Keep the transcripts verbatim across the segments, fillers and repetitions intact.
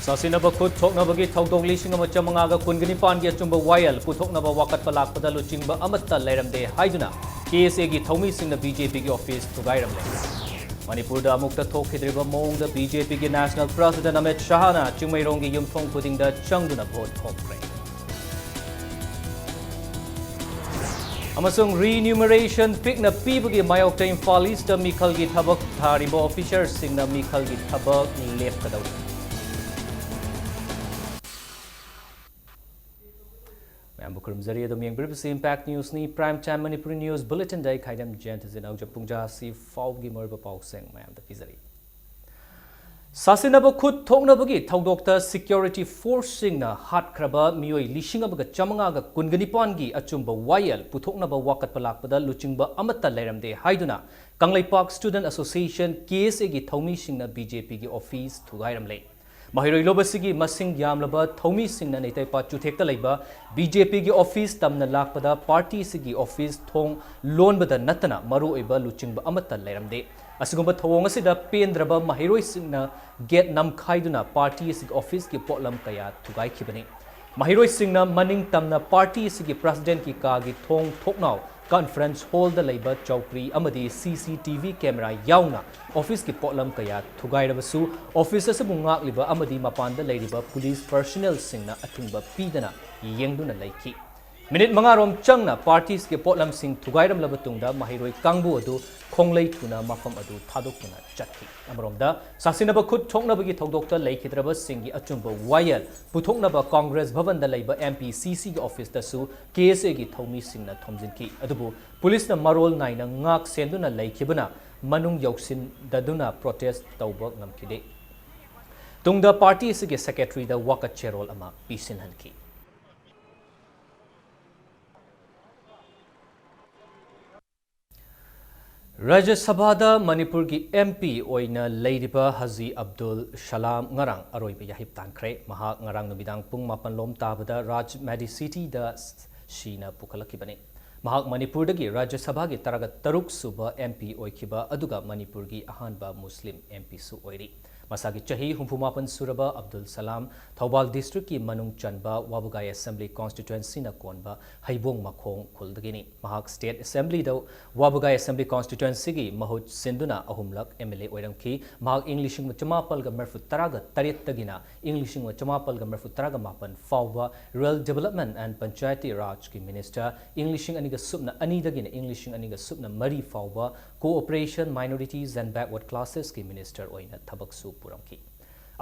ꯁꯥꯁꯤꯟꯅꯕ ꯈꯨꯠ ꯊꯣꯛꯅꯕꯒꯤ ꯊꯧꯗꯣꯛ ꯂꯤꯁꯤꯡ ꯑꯃ ꯆꯥꯃꯉꯥꯒ ꯀꯨꯟꯒ ꯅꯤꯄꯥꯟꯒꯤ ꯑꯆꯨꯝꯕ ꯋꯥꯌꯦꯜ ꯄꯨꯊꯣꯛꯅꯕ ꯋꯥꯀꯠꯄ ꯂꯥꯛꯄꯗ ꯂꯨꯆꯤꯡꯕ ꯑꯃꯠꯇ ꯂꯩꯔꯝꯗꯦ ꯍꯥꯏꯗꯨꯅ ꯀꯦ ꯑꯦꯁ ꯑꯦꯒꯤ ꯊꯧꯃꯤꯁꯤꯡꯅ ꯕꯤ ꯖꯦ ꯄꯤꯒꯤ ꯑꯣꯐꯤꯁ ꯊꯨꯒꯥꯏꯔꯝꯂꯦ꯫ ꯃꯅꯤꯄꯨꯔꯗ ꯑꯃꯨꯛꯇ ꯊꯣꯛꯈꯤꯗ꯭ꯔꯤꯕ ꯃꯑꯣꯡꯗ ꯕꯤ ꯖꯦ ꯄꯤꯒꯤ ꯅꯦꯁꯅꯦꯜ ꯄ꯭ꯔꯁꯤꯗꯦꯟꯠ ꯑꯃꯤꯠ ꯁꯥꯍꯅ ꯆꯤꯡꯃꯩꯔꯣꯡꯒꯤ ꯌꯨꯝꯊꯣꯡ ꯈꯨꯗꯤꯡꯗ ꯆꯪꯗꯨꯅ ꯚꯣꯠ ꯈꯣꯝꯈ꯭ꯔꯦ꯫ ꯑꯃꯁꯨꯡ ꯔꯤꯅ꯭ꯌꯨꯃꯔꯦꯁꯟ ꯄꯤꯛꯅ ꯄꯤꯕꯒꯤ ꯃꯥꯌꯣꯛꯇ ꯏꯝꯐꯥꯜ ꯏꯁꯇ ꯃꯤꯈꯜꯒꯤ ꯊꯕꯛ ꯊꯥꯔꯤꯕ ꯑꯣꯐꯤꯁꯔꯁꯤꯡꯅ ꯃꯤꯈꯜꯒꯤ ꯊꯕꯛ ꯂꯦꯞꯀꯗꯧꯔꯤ꯫ ꯃꯌꯥꯝꯕꯨ ꯈꯨꯔꯨꯝꯖꯔꯤ꯫ ꯑꯗꯨꯝ ꯌꯦꯡꯕꯤꯔꯤꯕꯁꯤ ꯏꯝꯄꯦꯛ ꯅ꯭ꯌꯨꯁꯅꯤ꯫ ꯄ꯭ꯔꯥꯏꯝ ꯇꯥꯏꯝ ꯃꯅꯤꯄꯨꯔꯤ ꯅ꯭ꯌꯨꯁ ꯕꯨꯂꯦꯇꯤꯟꯗ ꯑꯩ ꯈꯥꯏꯗꯝ ꯖꯌꯟꯇ ꯖꯤꯅꯥꯎꯖ ꯄꯨꯡꯖꯥ ꯑꯁꯤ ꯐꯥꯎꯕꯒꯤ ꯃꯔꯨꯑꯣꯏꯕ ꯄꯥꯎꯁꯤꯡ ꯃꯌꯥꯝꯗ ꯄꯤꯖꯔꯤ꯫ ꯁꯥꯁꯤꯟꯅꯕ ꯈꯨꯠ ꯊꯣꯛꯅꯕꯒꯤ ꯊꯧꯗꯣꯛꯇ ꯁꯤꯀ꯭ꯌꯨꯔꯤꯇꯤ ꯐꯣꯔꯁꯁꯤꯡꯅ ꯍꯥꯠꯈ꯭ꯔꯕ ꯃꯤꯑꯣꯏ ꯂꯤꯁꯤꯡ ꯑꯃꯒ ꯆꯥꯃꯉꯥꯒ ꯀꯨꯟꯒ ꯅꯤꯄꯥꯟꯒꯤ ꯑꯆꯨꯝꯕ ꯋꯥꯌꯦꯜ ꯄꯨꯊꯣꯛꯅꯕ ꯋꯥꯀꯠꯄ ꯂꯥꯛꯄꯗ ꯂꯨꯆꯤꯡꯕ ꯑꯃꯠꯇ ꯂꯩꯔꯝꯗꯦ ꯍꯥꯏꯗꯨꯅ ꯀꯪꯂꯩꯄꯥꯛ ꯁ꯭ꯇꯨꯗꯦꯟꯠ ꯑꯦꯁꯣꯁꯤꯌꯦꯁꯟ, ꯀꯦ ꯑꯦꯁ ꯑꯦꯒꯤ ꯊꯧꯃꯤꯁꯤꯡꯅ ꯕꯤ ꯖꯦ ꯄꯤꯒꯤ ꯑꯣꯐꯤꯁ ꯊꯨꯒꯥꯏꯔꯝꯂꯦ꯫ ꯃꯍꯩꯔꯣꯏ ꯂꯣꯕꯁꯤꯒꯤ ꯃꯁꯤꯡ ꯌꯥꯝꯂꯕ ꯊꯧꯃꯤꯁꯤꯡꯅ ꯅꯩꯇꯩꯄꯥꯠ ꯆꯨꯊꯦꯛꯇ ꯂꯩꯕ ꯕꯤ ꯖꯦ ꯄꯤꯒꯤ ꯑꯣꯐꯤꯁ ꯇꯝꯅ ꯂꯥꯛꯄꯗ ꯄꯥꯔꯇꯤ ꯑꯁꯤꯒꯤ ꯑꯣꯐꯤꯁ ꯊꯣꯡ ꯂꯣꯟꯕꯗ ꯅꯠꯇꯅ ꯃꯔꯨꯑꯣꯏꯕ ꯂꯨꯆꯤꯡꯕ ꯑꯃꯠꯇ ꯂꯩꯔꯝꯗꯦ꯫ ꯑꯁꯤꯒꯨꯝꯕ ꯊꯧꯑꯣꯡ ꯑꯁꯤꯗ ꯄꯦꯟꯗ꯭ꯔꯕ ꯃꯍꯩꯔꯣꯏꯁꯤꯡꯅ ꯒꯦꯠ ꯅꯝꯈꯥꯏꯗꯨꯅ ꯄꯥꯔꯇꯤ ꯑꯁꯤꯒꯤ ꯑꯣꯐꯤꯁꯀꯤ ꯄꯣꯠꯂꯝ ꯀꯌꯥ ꯊꯨꯒꯥꯏꯈꯤꯕꯅꯤ꯫ ꯃꯍꯩꯔꯣꯏꯁꯤꯡꯅ ꯃꯅꯤꯡ ꯇꯝꯅ ꯄꯥꯔꯇꯤ ꯑꯁꯤꯒꯤ ꯄ꯭ꯔꯁꯤꯗꯦꯟꯠꯀꯤ ꯀꯥꯒꯤ ꯊꯣꯡ ꯊꯣꯛꯅꯥꯎ, ꯀꯟꯐꯔꯦꯟꯁ ꯍꯣꯜꯗ ꯂꯩꯕ ꯆꯧꯀ꯭ꯔꯤ ꯑꯃꯗꯤ ꯁꯤ ꯁꯤ ꯇꯤ ꯚꯤ ꯀꯦꯃꯦꯔꯥ ꯌꯥꯎꯅ ꯑꯣꯐꯤꯁꯀꯤ ꯄꯣꯠꯂꯝ ꯀꯌꯥ ꯊꯨꯒꯥꯏꯔꯕꯁꯨ, ꯑꯣꯐꯤꯁ ꯑꯁꯤꯕꯨ ꯉꯥꯛꯂꯤꯕ ꯑꯃꯗꯤ ꯃꯄꯥꯟꯗ ꯂꯩꯔꯤꯕ ꯄꯨꯂꯤꯁ ꯄꯔꯁꯅꯦꯜꯁꯤꯡꯅ ꯑꯊꯤꯡꯕ ꯄꯤꯗꯅ ꯌꯦꯡꯗꯨꯅ ꯂꯩꯈꯤ꯫ ꯃꯤꯅꯤꯠ ꯃꯉꯥꯔꯣꯝ ꯆꯪꯅ ꯄꯥꯔꯇꯤ ꯑꯁꯤꯒꯤ ꯄꯣꯠꯂꯝꯁꯤꯡ ꯊꯨꯒꯥꯏꯔꯝꯂꯕ ꯇꯨꯡꯗ ꯃꯍꯩꯔꯣꯏ ꯀꯥꯡꯕꯨ ꯑꯗꯨ ꯈꯣꯡꯂꯩ ꯊꯨꯅ ꯃꯐꯝ ꯑꯗꯨ ꯊꯥꯗꯣꯛꯇꯨꯅ ꯆꯠꯈꯤ꯫ ꯑꯃꯔꯣꯝꯗ, ꯁꯥꯁꯤꯟꯅꯕ ꯈꯨꯠ ꯊꯣꯛꯅꯕꯒꯤ ꯊꯧꯗꯣꯛꯇ ꯂꯩꯈꯤꯗ꯭ꯔꯕꯁꯤꯡꯒꯤ ꯑꯆꯨꯝꯕ ꯋꯥꯌꯦꯜ ꯄꯨꯊꯣꯛꯅꯕ ꯀꯣꯡꯒ꯭ꯔꯦꯁ ꯚꯕꯟꯗ ꯂꯩꯕ ꯑꯦꯝ ꯄꯤ ꯁꯤ ꯁꯤꯒꯤ ꯑꯣꯐꯤꯁꯇꯁꯨ ꯀꯦ ꯑꯦꯁ ꯑꯦꯒꯤ ꯊꯧꯃꯤꯁꯤꯡꯅ ꯊꯣꯝꯖꯤꯟꯈꯤ꯫ ꯑꯗꯨꯕꯨ ꯄꯨꯂꯤꯁꯅ ꯃꯔꯣꯜ ꯅꯥꯏꯅ ꯉꯥꯛ ꯁꯦꯟꯗꯨꯅ ꯂꯩꯈꯤꯕꯅ ꯃꯅꯨꯡ ꯌꯧꯁꯤꯟꯗꯗꯨꯅ ꯄ꯭ꯔꯣꯇꯦꯁ ꯇꯧꯕ ꯉꯝꯈꯤꯗꯦ꯫ ꯇꯨꯡꯗ ꯄꯥꯔꯇꯤ ꯑꯁꯤꯒꯤ ꯁꯦꯀ꯭ꯔꯦꯇꯔꯤꯗ ꯋꯥꯀꯠ ꯆꯦꯔꯣꯜ ꯑꯃ ꯄꯤꯁꯤꯟꯍꯟꯈꯤ꯫ ꯔꯥꯖ꯭ꯌ ꯁꯚꯥꯗ ꯃꯅꯤꯄꯨꯔꯒꯤ ꯑꯦꯝ ꯄꯤ ꯑꯣꯏꯅ ꯂꯩꯔꯤꯕ ꯍꯥꯖꯤ ꯑꯕꯗꯨꯜ ꯁꯂꯥꯝ ꯉꯔꯥꯡ ꯑꯔꯣꯏꯕ ꯌꯥꯍꯤꯞ ꯇꯥꯟꯈ꯭ꯔꯦ꯫ ꯃꯍꯥꯛ ꯉꯔꯥꯡ ꯅꯨꯃꯤꯗꯥꯡ ꯄꯨꯡ ꯃꯥꯄꯟ ꯂꯣꯝ ꯇꯥꯕꯗ ꯔꯥꯖ ꯃꯦꯗꯤꯁꯤꯇꯤꯗ ꯁꯤꯅ ꯄꯨꯈꯠꯂꯛꯈꯤꯕꯅꯤ꯫ ꯃꯍꯥꯛ ꯃꯅꯤꯄꯨꯔꯗꯒꯤ ꯔꯥꯖ꯭ꯌ ꯁꯚꯥꯒꯤ ꯇꯔꯥꯒ ꯇꯔꯨꯛ ꯁꯨꯕ M P ꯑꯣꯏꯈꯤꯕ, ꯑꯗꯨꯒ ꯃꯅꯤꯄꯨꯔꯒꯤ ꯑꯍꯥꯟꯕ ꯃꯨꯁꯂꯤꯝ M Pꯁꯨ ꯑꯣꯏꯔꯤ꯫ ꯃꯁꯥꯒꯤ ꯆꯍꯤ ꯍꯨꯝꯐꯨ ꯃꯥꯄꯟ ꯁꯨꯔꯕ ꯑꯕꯗꯨꯜ ꯁꯂꯥꯝ ꯊꯧꯕꯥꯜ districtꯀꯤ ꯃꯅꯨꯡ ꯆꯟꯕ ꯋꯥꯕꯒꯥꯏ Assembly Constituencyꯅ ꯀꯣꯟꯕ ꯍꯩꯕꯣꯡ ꯃꯈꯣꯡ ꯈꯨꯜꯗꯒꯤꯅꯤ꯫ ꯃꯍꯥꯛ State Assemblyꯗ ꯋꯥꯕꯒꯥꯏ Assembly Constituencyꯒꯤ ꯃꯍꯨꯠ ꯁꯤꯟꯗꯨꯅ ꯑꯍꯨꯝꯂꯛ M L A ꯑꯣꯏꯔꯝꯈꯤ꯫ ꯃꯍꯥꯛ ꯏꯪ ꯂꯤꯁꯤꯡ ꯑꯃ ꯆꯃꯥꯄꯜꯒ ꯃꯔꯤꯐꯨ ꯇꯔꯥꯒ ꯇꯔꯦꯠꯇꯒꯤꯅ ꯏꯪ ꯂꯤꯁꯤꯡ ꯑꯃ ꯆꯃꯥꯄꯜꯒ ꯃꯔꯤꯐꯨ ꯇꯔꯥꯒ ꯃꯥꯄꯟ ꯐꯥꯎꯕ Rural Development and Panchayati Rajꯀꯤ minister, ꯏꯪ ꯂꯤꯁꯤꯡ ꯑꯅꯤꯒ ꯁꯨꯞꯅ ꯑꯅꯤꯗꯒꯤꯅ ꯏꯪ ꯂꯤꯁꯤꯡ ꯑꯅꯤꯒ ꯁꯨꯞꯅ ꯃꯔꯤ ꯐꯥꯎꯕ Cooperation, Minorities and Backward Classesꯀꯤ minister ꯑꯣꯏꯅ ꯊꯕꯛꯁꯨ ꯄꯨꯔꯝꯈꯤ꯫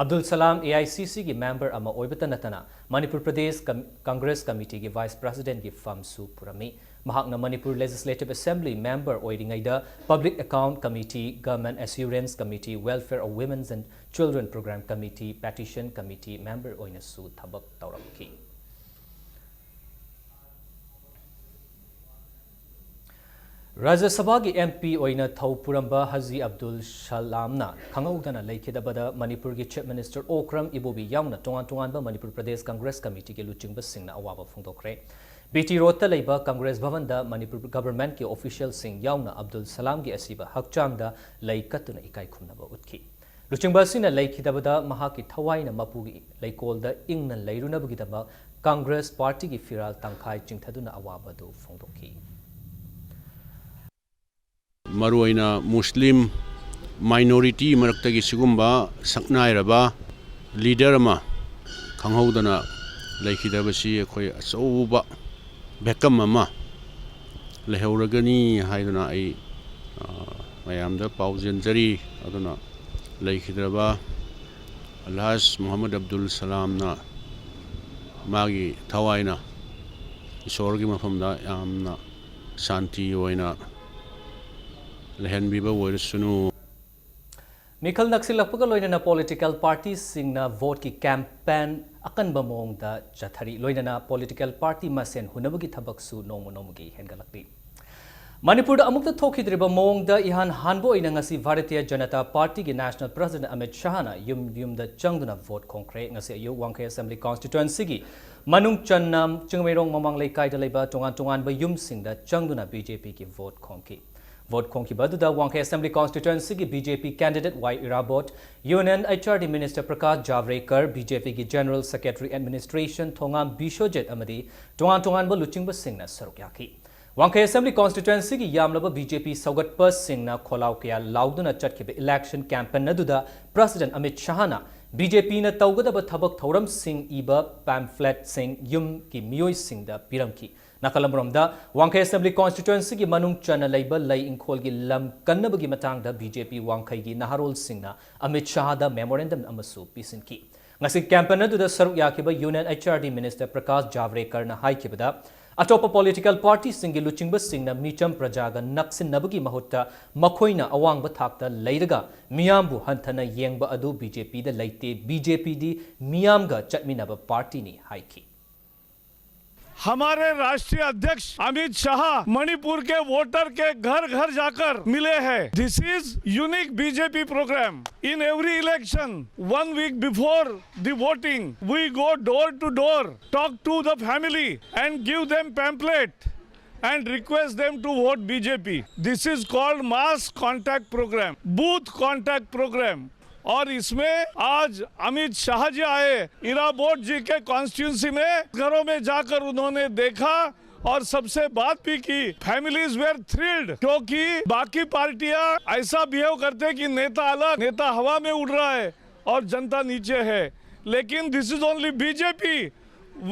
ꯑꯕꯗꯨꯜ ꯁꯂꯥꯝ A I C Cꯒꯤ member ꯑꯃ ꯑꯣꯏꯕꯇ ꯅꯠꯇꯅ ꯃꯅꯤꯄꯨꯔ ꯄ꯭ꯔꯗꯦꯁ ꯀꯝ-, Congress Committeeꯒꯤ vice presidentꯀꯤ ꯐꯝꯁꯨ ꯄꯨꯔꯝꯃꯤ꯫ ꯃꯍꯥꯛꯅ ꯃꯅꯤꯄꯨꯔ Legislative Assembly member ꯑꯣꯏꯔꯤꯉꯩꯗ Public Account Committee, Government Assurance Committee, Welfare of Women and Children Program Committee, Petition Committee member ꯑꯣꯏꯅꯁꯨ ꯊꯕꯛ ꯇꯧꯔꯝꯈꯤ꯫ ꯔꯥꯖ꯭ꯌ ꯁꯚꯥꯒꯤ M P ꯑꯣꯏꯅ ꯊꯧ ꯄꯨꯔꯝꯕ ꯍꯥꯖꯤ ꯑꯕꯗꯨꯜ ꯁꯂꯥꯝꯅ ꯈꯪꯍꯧꯗꯅ ꯂꯩꯈꯤꯗꯕꯗ ꯃꯅꯤꯄꯨꯔꯒꯤ Chief Minister ꯑꯣꯀ꯭ꯔꯝ ꯏꯕꯣꯕꯤ ꯌꯥꯎꯅ ꯇꯣꯉꯥꯟ ꯇꯣꯉꯥꯟꯕ ꯃꯅꯤꯄꯨꯔ ꯄ꯭ꯔꯗꯦꯁ Congress Committeeꯒꯤ ꯂꯨꯆꯤꯡꯕꯁꯤꯡꯅ ꯑꯋꯥꯕ ꯐꯣꯡꯗꯣꯛꯈ꯭ꯔꯦ꯫ B T Roadꯇ ꯂꯩꯕ Congress ꯚꯕꯟꯗ ꯃꯅꯤꯄꯨꯔ governmentꯀꯤ officialꯁꯤꯡ ꯌꯥꯎꯅ ꯑꯕꯗꯨꯜ ꯁꯂꯥꯝꯒꯤ ꯑꯁꯤꯕ ꯍꯛꯆꯥꯡꯗ ꯂꯩ ꯀꯠꯇꯨꯅ ꯏꯀꯥꯏ ꯈꯨꯝꯅꯕ ꯎꯠꯈꯤ꯫ ꯂꯨꯆꯤꯡꯕ ꯑꯁꯤꯅ ꯂꯩꯈꯤꯗꯕꯗ ꯃꯍꯥꯛꯀꯤ ꯊꯋꯥꯏꯅ ꯃꯄꯨꯒꯤ ꯂꯩꯀꯣꯜꯗ ꯏꯪꯅ ꯂꯩꯔꯨꯅꯕꯒꯤꯗꯃꯛ Congress partyꯒꯤ ꯐꯤꯔꯥꯜ ꯇꯪꯈꯥꯏ ꯆꯤꯡꯊꯗꯨꯅ ꯑꯋꯥꯕ ꯑꯗꯨ ꯐꯣꯡꯗꯣꯛꯈꯤ꯫ ꯃꯔꯨꯑꯣꯏꯅ ꯃꯨꯁꯂꯤꯝ minority ꯃꯔꯛꯇꯒꯤ ꯁꯤꯒꯨꯝꯕ ꯁꯛꯅꯥꯏꯔꯕ leader ꯑꯃ ꯈꯪꯍꯧꯗꯅ ꯂꯩꯈꯤꯗꯕꯁꯤ ꯑꯩꯈꯣꯏ ꯑꯆꯧꯕ ꯚꯦꯀꯝ ꯑꯃ ꯂꯩꯍꯧꯔꯒꯅꯤ ꯍꯥꯏꯗꯨꯅ ꯑꯩ, ꯑ, ꯃꯌꯥꯝꯗ ꯄꯥꯎꯖꯦꯟꯖꯔꯤ꯫ ꯑꯗꯨꯅ ꯂꯩꯈꯤꯗ꯭ꯔꯕ ꯑꯜꯍꯥꯖ ꯃꯨꯍꯝꯃꯗ ꯑꯕꯗꯨꯜ ꯁꯂꯥꯝꯅ ꯃꯥꯒꯤ ꯊꯋꯥꯏꯅ ꯏꯁꯣꯔꯒꯤ ꯃꯐꯝꯗ ꯌꯥꯝꯅ ꯁꯥꯟꯇꯤ ꯑꯣꯏꯅ ꯂꯩꯍꯟꯕꯤꯕ ꯑꯣꯏꯔꯁꯅꯨ꯫ ꯃꯤꯈꯜ ꯅꯛꯁꯤꯜꯂꯛꯄꯒ ꯂꯣꯏꯅꯅ political partyꯁꯤꯡꯅ voteꯀꯤ campaign ꯑꯀꯟꯕ ꯃꯑꯣꯡꯗ ꯆꯠꯊꯔꯤ꯫ ꯂꯣꯏꯅꯅ political party ꯃꯁꯦꯟ ꯍꯨꯟꯅꯕꯒꯤ ꯊꯕꯛꯁꯨ ꯅꯣꯡꯃ ꯅꯣꯡꯃꯒꯤ ꯍꯦꯟꯒꯠꯂꯛꯂꯤ꯫ ꯃꯅꯤꯄꯨꯔꯗ ꯑꯃꯨꯛꯇ ꯊꯣꯛꯈꯤꯗ꯭ꯔꯤꯕ ꯃꯑꯣꯡꯗ ꯏꯍꯥꯟ ꯍꯥꯟꯕ ꯑꯣꯏꯅ ꯉꯁꯤ Bharatiya Janata Partyꯒꯤ National President Amit ꯁꯥꯍꯅ ꯌꯨꯝ ꯌꯨꯝꯗ ꯆꯪꯗꯨꯅ vote ꯈꯣꯝꯈ꯭ꯔꯦ꯫ ꯉꯁꯤ ꯑꯌꯨꯛ ꯋꯥꯡꯈꯩ Assembly Constituencyꯒꯤ ꯃꯅꯨꯡ ꯆꯟꯅ ꯆꯤꯡꯃꯩꯔꯣꯡ ꯃꯃꯥꯡ ꯂꯩꯀꯥꯏꯗ ꯂꯩꯕ ꯇꯣꯉꯥꯟ ꯇꯣꯉꯥꯟꯕ ꯌꯨꯝꯁꯤꯡꯗ ꯆꯪꯗꯨꯅ BJPꯒꯤ vote ꯈꯣꯝꯈꯤ꯫ Vote ꯈꯣꯝꯈꯤꯕ ꯑꯗꯨꯗ ꯋꯥꯡꯈꯩ Assembly Constituencyꯒꯤ BJP candidate ꯋꯥꯏ ꯏꯔꯥꯕꯣꯠ, Union HRD Minister Prakash ꯖꯥꯚ꯭ꯔꯦꯀꯔ, BJPꯒꯤ General Secretary Administration ꯊꯣꯉꯥꯝ ꯕꯤꯁ꯭ꯋꯖꯤꯠ ꯑꯃꯗꯤ ꯇꯣꯉꯥꯟ ꯇꯣꯉꯥꯟꯕ ꯂꯨꯆꯤꯡꯕꯁꯤꯡꯅ ꯁꯔꯨꯛ ꯌꯥꯈꯤ꯫ ꯋꯥꯡꯈꯩ Assembly Constituencyꯒꯤ ꯌꯥꯝꯂꯕ BJP ꯁꯧꯒꯠꯄꯁꯤꯡꯅ ꯈꯣꯜꯂꯥꯎ ꯀꯌꯥ ꯂꯥꯎꯗꯨꯅ ꯆꯠꯈꯤꯕ election campaign ꯑꯗꯨꯗ President ꯑꯃꯤꯠ ꯁꯍꯥꯅ BJPꯅ ꯇꯧꯒꯗꯕ ꯊꯕꯛ ꯊꯧꯔꯝꯁꯤꯡ ꯏꯕ pamphletsꯁꯤꯡ ꯌꯨꯝꯒꯤ ꯃꯤꯑꯣꯏꯁꯤꯡꯗ ꯄꯤꯔꯝꯈꯤ꯫ ꯅꯥꯀꯜ ꯑꯃꯔꯣꯝꯗ, ꯋꯥꯡꯈꯩ Assembly Constituencyꯒꯤ ꯃꯅꯨꯡ ꯆꯟꯅ ꯂꯩꯕ ꯂꯩ ꯏꯪꯈꯣꯜꯒꯤ ꯂꯝ ꯀꯟꯅꯕꯒꯤ ꯃꯇꯥꯡꯗ BJP ꯋꯥꯡꯈꯩꯒꯤ ꯅꯍꯥꯔꯣꯜꯁꯤꯡꯅ ꯑꯃꯤꯠ ꯁꯍꯥꯗ memorandum ꯑꯃꯁꯨ ꯄꯤꯁꯤꯟꯈꯤ꯫ ꯉꯁꯤ campaign ꯑꯗꯨꯗ ꯁꯔꯨꯛ ꯌꯥꯈꯤꯕ Union HRD Minister ꯄ꯭ꯔꯀꯥꯁ ꯖꯥꯚ꯭ꯔꯦꯀꯔꯅ ꯍꯥꯏꯈꯤꯕꯗ, ꯑꯇꯣꯞꯄ political partyꯁꯤꯡꯒꯤ ꯂꯨꯆꯤꯡꯕꯁꯤꯡꯅ ꯃꯤꯆꯝ ꯄ꯭ꯔꯖꯥꯒ ꯅꯛꯁꯤꯟꯅꯕꯒꯤ ꯃꯍꯨꯠꯇ ꯃꯈꯣꯏꯅ ꯑꯋꯥꯡꯕ ꯊꯥꯛꯇ ꯂꯩꯔꯒ ꯃꯤꯌꯥꯝꯕꯨ ꯍꯟꯊꯅ ꯌꯦꯡꯕ ꯑꯗꯨ BJPꯗ ꯂꯩꯇꯦ, BJPꯗꯤ ꯃꯤꯌꯥꯝꯒ ꯆꯠꯃꯤꯟꯅꯕ partyꯅꯤ ꯍꯥꯏꯈꯤ꯫ हमारे राष्ट्रीय अध्यक्ष अमित शाह मणिपुर के वोटर के घर घर जाकर मिले हैं। This is unique BJP program. In every election, one week before the voting, we go door to door, talk to the family and give them pamphlet and request them to vote BJP. This is called mass contact program, booth contact program. और इसमें आज अमित शाह जी आए, इराबोट जी के constituency में घरों में जाकर उन्होंने देखा और सबसे बात भी की। Families were thrilled, क्योंकि बाकी पार्टियां ऐसा बिहेव करते कि नेता अलग, नेता हवा में उड़ रहा है और जनता नीचे है। लेकिन this is only BJP,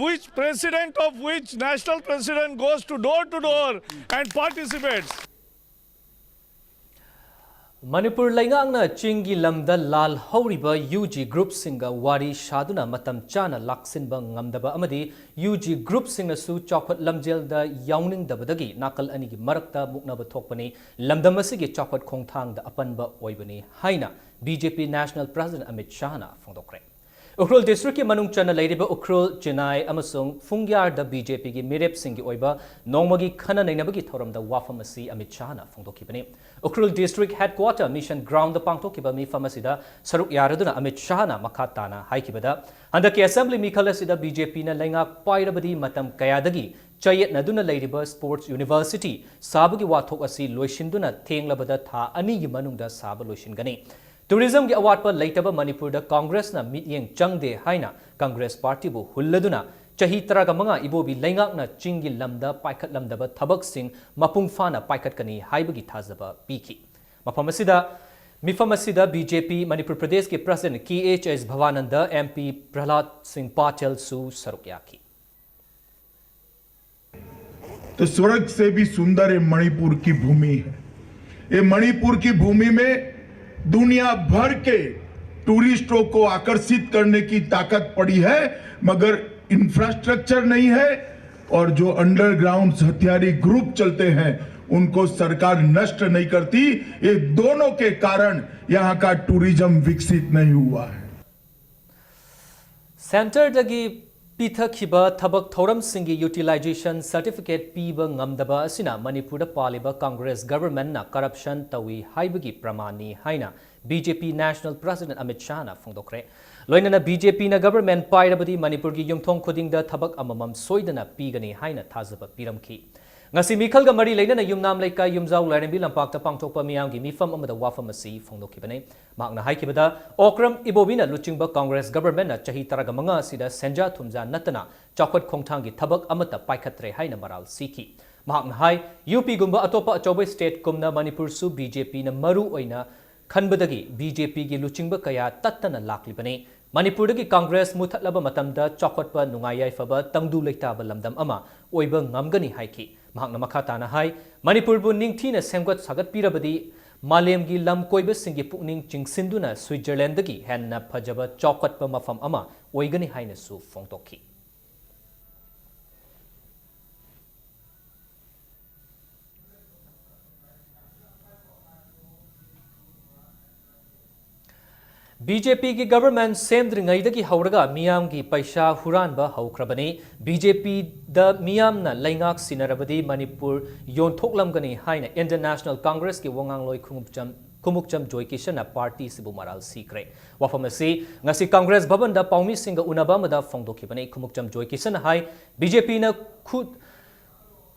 which president of which national president goes to door to door and participates. Manipur ꯂꯩꯉꯥꯛꯅ ꯆꯤꯡꯒꯤ ꯂꯝꯗ ꯂꯥꯜ ꯍꯧꯔꯤꯕ UG groupꯁꯤꯡꯒ ꯋꯥꯔꯤ ꯁꯥꯗꯨꯅ ꯃꯇꯝ ꯆꯥꯅ ꯂꯥꯛꯁꯤꯟꯕ ꯉꯝꯗꯕ ꯑꯃꯗꯤ UG groupꯁꯤꯡꯅꯁꯨ ꯆꯥꯎꯈꯠ ꯂꯝꯖꯦꯜꯗ ꯌꯥꯎꯅꯤꯡꯗꯕꯗꯒꯤ ꯅꯥꯀꯜ ꯑꯅꯤꯒꯤ ꯃꯔꯛꯇ ꯃꯨꯛꯅꯕ ꯊꯣꯛꯄꯅꯤ, ꯂꯝꯗꯝ ꯑꯁꯤꯒꯤ ꯆꯥꯎꯈꯠ ꯈꯣꯡꯊꯥꯡꯗ ꯑꯄꯟꯕ ꯑꯣꯏꯕꯅꯤ ꯍꯥꯏꯅ BJP National President Amit ꯁꯥꯍꯅ ꯐꯣꯡꯗꯣꯛꯈ꯭ꯔꯦ꯫ Ukhrul ꯗꯤꯁꯇ꯭ꯔꯤꯛꯀꯤ ꯃꯅꯨꯡ ꯆꯟꯅ ꯂꯩꯔꯤꯕ ꯎꯈ꯭ꯔꯨꯜ, ꯆꯤꯅꯥꯏ ꯑꯃꯁꯨꯡ ꯐꯨꯡꯒ꯭ꯌꯥꯔꯗ ꯕꯤ ꯖꯦ ꯄꯤꯒꯤ ꯃꯤꯔꯦꯞꯁꯤꯡꯒꯤ ꯑꯣꯏꯕ ꯅꯣꯡꯃꯒꯤ ꯈꯟꯅ ꯅꯩꯅꯕꯒꯤ ꯊꯧꯔꯝꯗ ꯋꯥꯐꯝ ꯑꯁꯤ ꯑꯃꯤꯠ ꯁꯥꯍꯅ ꯐꯣꯡꯗꯣꯛꯈꯤꯕꯅꯤ꯫ Ukhrul district headquarter mission ground ꯄꯥꯡꯊꯣꯛꯈꯤꯕ ꯃꯤꯐꯝ ꯑꯁꯤꯗ ꯁꯔꯨꯛ ꯌꯥꯔꯗꯨꯅ ꯑꯃꯤꯠ ꯁꯥꯍꯅ ꯃꯈꯥ ꯇꯥꯅ ꯍꯥꯏꯈꯤꯕꯗ, ꯍꯟꯗꯛꯀꯤ ꯑꯦꯁꯦꯝꯕ꯭ꯂꯤ ꯃꯤꯈꯜ ꯑꯁꯤꯗ ꯕꯤ ꯖꯦ ꯄꯤꯅ ꯂꯩꯉꯥꯛ ꯄꯥꯏꯔꯕꯗꯤ ꯃꯇꯝ ꯀꯌꯥꯗꯒꯤ ꯆꯌꯦꯠꯅꯗꯨꯅ ꯂꯩꯔꯤꯕ ꯁ꯭ꯄꯣꯔꯠꯁ ꯌꯨꯅꯤꯚꯔꯁꯤꯇꯤ ꯁꯥꯕꯒꯤ ꯋꯥꯊꯣꯛ ꯑꯁꯤ ꯂꯣꯏꯁꯤꯟꯗꯨꯅ ꯊꯦꯡꯂꯕꯗ ꯊꯥ ꯑꯅꯤꯒꯤ ꯃꯅꯨꯡꯗ ꯁꯥꯕ ꯂꯣꯏꯁꯤꯟꯒꯅꯤ꯫ ꯇꯨꯔꯤꯖꯝꯒꯤ ꯑꯋꯥꯠꯄ ꯂꯩꯇꯕ ꯃꯅꯤꯄꯨꯔꯗ ꯀꯪꯒ꯭ꯔꯦꯁꯅ ꯃꯤꯠꯌꯦꯡ ꯆꯪꯗꯦ ꯍꯥꯏꯅ ꯀꯪꯒ꯭ꯔꯦꯁ ꯄꯥꯔꯇꯤꯕꯨ ꯍꯨꯜꯂꯗꯨꯅ ꯆꯍꯤ ꯇꯔꯥꯒ ꯃꯉꯥ ꯏꯕꯣꯕꯤ ꯂꯩꯉꯥꯛꯅ ꯆꯤꯡꯒꯤ ꯂꯝꯗ ꯄꯥꯏꯈꯠꯂꯝꯗꯕ ꯊꯕꯛꯁꯤꯡ ꯃꯄꯨꯡ ꯐꯥꯅ ꯄꯥꯏꯈꯠꯀꯅꯤ ꯍꯥꯏꯕꯒꯤ ꯊꯥꯖꯕ ꯄꯤꯈꯤ꯫ ꯃꯐꯝ ꯑꯁꯤꯗ, ꯃꯤꯐꯝ ꯑꯁꯤꯗ ꯕꯤ ꯖꯦ ꯄꯤ ꯃꯅꯤꯄꯨꯔ ꯄ꯭ꯔꯗꯦꯁꯀꯤ ꯄ꯭ꯔꯁꯤꯗꯦꯟꯠ ꯀꯦ ꯑꯩꯆ ꯑꯦꯁ ꯚꯕꯥꯅꯟꯗ, ꯑꯦꯝ ꯄꯤ ꯄ꯭ꯔꯍꯂꯥꯗ ꯁꯤꯡ ꯄꯥꯇꯦꯜꯁꯨ ꯁꯔꯨꯛ ꯌꯥꯈꯤ꯫ तो स्वर्ग से भी सुंदर ये मणिपुर की भूमि है। ये मणिपुर की भूमि में दुनिया भर के टूरिस्टों को आकर्षित करने की ताकत पड़ी है, मगर इंफ्रास्ट्रक्चर नहीं है और जो अंडरग्राउंड हथियारी ग्रुप चलते हैं उनको सरकार नष्ट नहीं करती। ये दोनों के कारण यहाँ का टूरिज्म विकसित नहीं हुआ है। ꯁꯦꯟꯇꯔꯗꯒꯤ ꯄꯤꯊꯈꯤꯕ ꯊꯕꯛ ꯊꯧꯔꯝꯁꯤꯡꯒꯤ ꯌꯨꯇꯤꯂꯥꯏꯖꯦꯁꯟ ꯁꯔꯇꯤꯐꯤꯀꯦꯠ ꯄꯤꯕ ꯉꯝꯗꯕ ꯑꯁꯤꯅ ꯃꯅꯤꯄꯨꯔꯗ ꯄꯥꯜꯂꯤꯕ ꯀꯪꯒ꯭ꯔꯦꯁ ꯒꯚꯔꯟꯃꯦꯟꯠꯅ ꯀꯔꯞꯁꯟ ꯇꯧꯏ ꯍꯥꯏꯕꯒꯤ ꯄ꯭ꯔꯃꯥꯟꯅꯤ ꯍꯥꯏꯅ ꯕꯤ ꯖꯦ ꯄꯤ ꯅꯦꯁꯅꯦꯜ ꯄ꯭ꯔꯁꯤꯗꯦꯟꯠ ꯑꯃꯤꯠ ꯁꯥꯍꯅ ꯐꯣꯡꯗꯣꯛꯈ꯭ꯔꯦ꯫ ꯂꯣꯏꯅꯅ ꯕꯤ ꯖꯦ ꯄꯤꯅ ꯒꯚꯔꯟꯃꯦꯟꯠ ꯄꯥꯏꯔꯕꯗꯤ ꯃꯅꯤꯄꯨꯔꯒꯤ ꯌꯨꯝꯊꯣꯡ ꯈꯨꯗꯤꯡꯗ ꯊꯕꯛ ꯑꯃꯃꯝ ꯁꯣꯏꯗꯅ ꯄꯤꯒꯅꯤ ꯍꯥꯏꯅ ꯊꯥꯖꯕ ꯄꯤꯔꯝꯈꯤ꯫ ꯉꯁꯤ ꯃꯤꯈꯜꯒ ꯃꯔꯤ ꯂꯩꯅꯅ ꯌꯨꯝꯅꯥꯝ ꯂꯩꯀꯥꯏ ꯌꯨꯝꯖꯥꯎ ꯂꯥꯏꯔꯦꯝꯕꯤ ꯂꯝꯄꯥꯛꯇ ꯄꯥꯡꯊꯣꯛꯄ ꯃꯤꯌꯥꯝꯒꯤ ꯃꯤꯐꯝ ꯑꯃꯗ ꯋꯥꯐꯝ ꯑꯁꯤ ꯐꯣꯡꯗꯣꯛꯈꯤꯕꯅꯤ꯫ ꯃꯍꯥꯛꯅ ꯍꯥꯏꯈꯤꯕꯗ, ꯑꯣꯀ꯭ꯔꯝ ꯏꯕꯣꯕꯤꯅ ꯂꯨꯆꯤꯡꯕ ꯀꯪꯒ꯭ꯔꯦꯁ ꯒꯚꯔꯟꯃꯦꯟꯠꯅ ꯆꯍꯤ ꯇꯔꯥꯒ ꯃꯉꯥ ꯑꯁꯤꯗ ꯁꯦꯟꯖꯥ ꯊꯨꯝꯖꯥ ꯅꯠꯇꯅ ꯆꯥꯎꯈꯠ ꯈꯣꯡꯊꯥꯡꯒꯤ ꯊꯕꯛ ꯑꯃꯠꯇ ꯄꯥꯏꯈꯠꯇ꯭ꯔꯦ ꯍꯥꯏꯅ ꯃꯔꯥꯜ ꯁꯤꯈꯤ꯫ ꯃꯍꯥꯛꯅ ꯍꯥꯏ, ꯌꯨ ꯄꯤꯒꯨꯝꯕ ꯑꯇꯣꯞꯄ ꯑꯆꯧꯕ ꯁ꯭ꯇꯦꯠꯀꯨꯝꯅ ꯃꯅꯤꯄꯨꯔꯁꯨ ꯕꯤ ꯖꯦ ꯄꯤꯅ ꯃꯔꯨ ꯑꯣꯏꯅ ꯈꯟꯕꯗꯒꯤ ꯕꯤ ꯖꯦ ꯄꯤꯒꯤ ꯂꯨꯆꯤꯡꯕ ꯀꯌꯥ ꯇꯠꯇꯅ ꯂꯥꯛꯂꯤꯕꯅꯤ꯫ ꯃꯅꯤꯄꯨꯔꯗꯒꯤ ꯀꯪꯒ꯭ꯔꯦꯁ ꯃꯨꯊꯠꯂꯕ ꯃꯇꯝꯗ ꯆꯥꯎꯈꯠꯄ, ꯅꯨꯡꯉꯥꯏ ꯌꯥꯏꯐꯕ, ꯇꯪꯗꯨ ꯂꯩꯇꯥꯕ ꯂꯝꯗꯝ ꯑꯃ ꯑꯣꯏꯕ ꯉꯝꯒꯅꯤ ꯍꯥꯏꯈꯤ꯫ ꯃꯍꯥꯛꯅ ꯃꯈꯥ ꯇꯥꯅ ꯍꯥꯏ, ꯃꯅꯤꯄꯨꯔꯕꯨ ꯅꯤꯡꯊꯤꯅ ꯁꯦꯝꯒꯠ ꯁꯥꯒꯠꯄꯤꯔꯕꯗꯤ ꯃꯥꯂꯦꯝꯒꯤ ꯂꯝ ꯀꯣꯏꯕꯁꯤꯡꯒꯤ ꯄꯨꯛꯅꯤꯡ ꯆꯤꯡꯁꯤꯟꯗꯨꯅ ꯁ꯭ꯋꯤꯠꯖꯔꯂꯦꯟꯗꯒꯤ ꯍꯦꯟꯅ ꯐꯖꯕ ꯆꯥꯎꯈꯠꯄ ꯃꯐꯝ ꯑꯃ ꯑꯣꯏꯒꯅꯤ ꯍꯥꯏꯅꯁꯨ ꯐꯣꯡꯗꯣꯛꯈꯤ꯫ BJPꯒꯤ government ꯁꯦꯝꯗ꯭ꯔꯤꯉꯩꯗꯒꯤ ꯍꯧꯔꯒ ꯃꯤꯌꯥꯝꯒꯤ ꯄꯩꯁꯥ ꯍꯨꯔꯥꯟꯕ ꯍꯧꯈ꯭ꯔꯕꯅꯤ꯫ BJPꯗ ꯃꯤꯌꯥꯝꯅ ꯂꯩꯉꯥꯛ ꯁꯤꯟꯅꯔꯕꯗꯤ ꯃꯅꯤꯄꯨꯔ ꯌꯣꯟꯊꯣꯛꯂꯝꯒꯅꯤ ꯍꯥꯏꯅ Indian National Congressꯀꯤ ꯋꯥꯉꯥꯡꯂꯣꯏ ꯈꯨꯃꯨꯛꯆꯝ ꯈꯨꯃꯨꯛꯆꯝ ꯖꯣꯏꯀꯤꯁꯟꯅ partyꯁꯤꯕꯨ ꯃꯔꯥꯜ ꯁꯤꯈ꯭ꯔꯦ꯫ ꯋꯥꯐꯝ ꯑꯁꯤ ꯉꯁꯤ Congress ꯚꯕꯟꯗ ꯄꯥꯎꯃꯤꯁꯤꯡꯒ ꯎꯅꯕ ꯑꯃꯗ ꯐꯣꯡꯗꯣꯛꯈꯤꯕꯅꯤ꯫ ꯈꯨꯃꯨꯛꯆꯝ ꯖꯣꯏꯀꯤꯁꯟꯅ ꯍꯥꯏ, BJPꯅ ꯈꯨ-,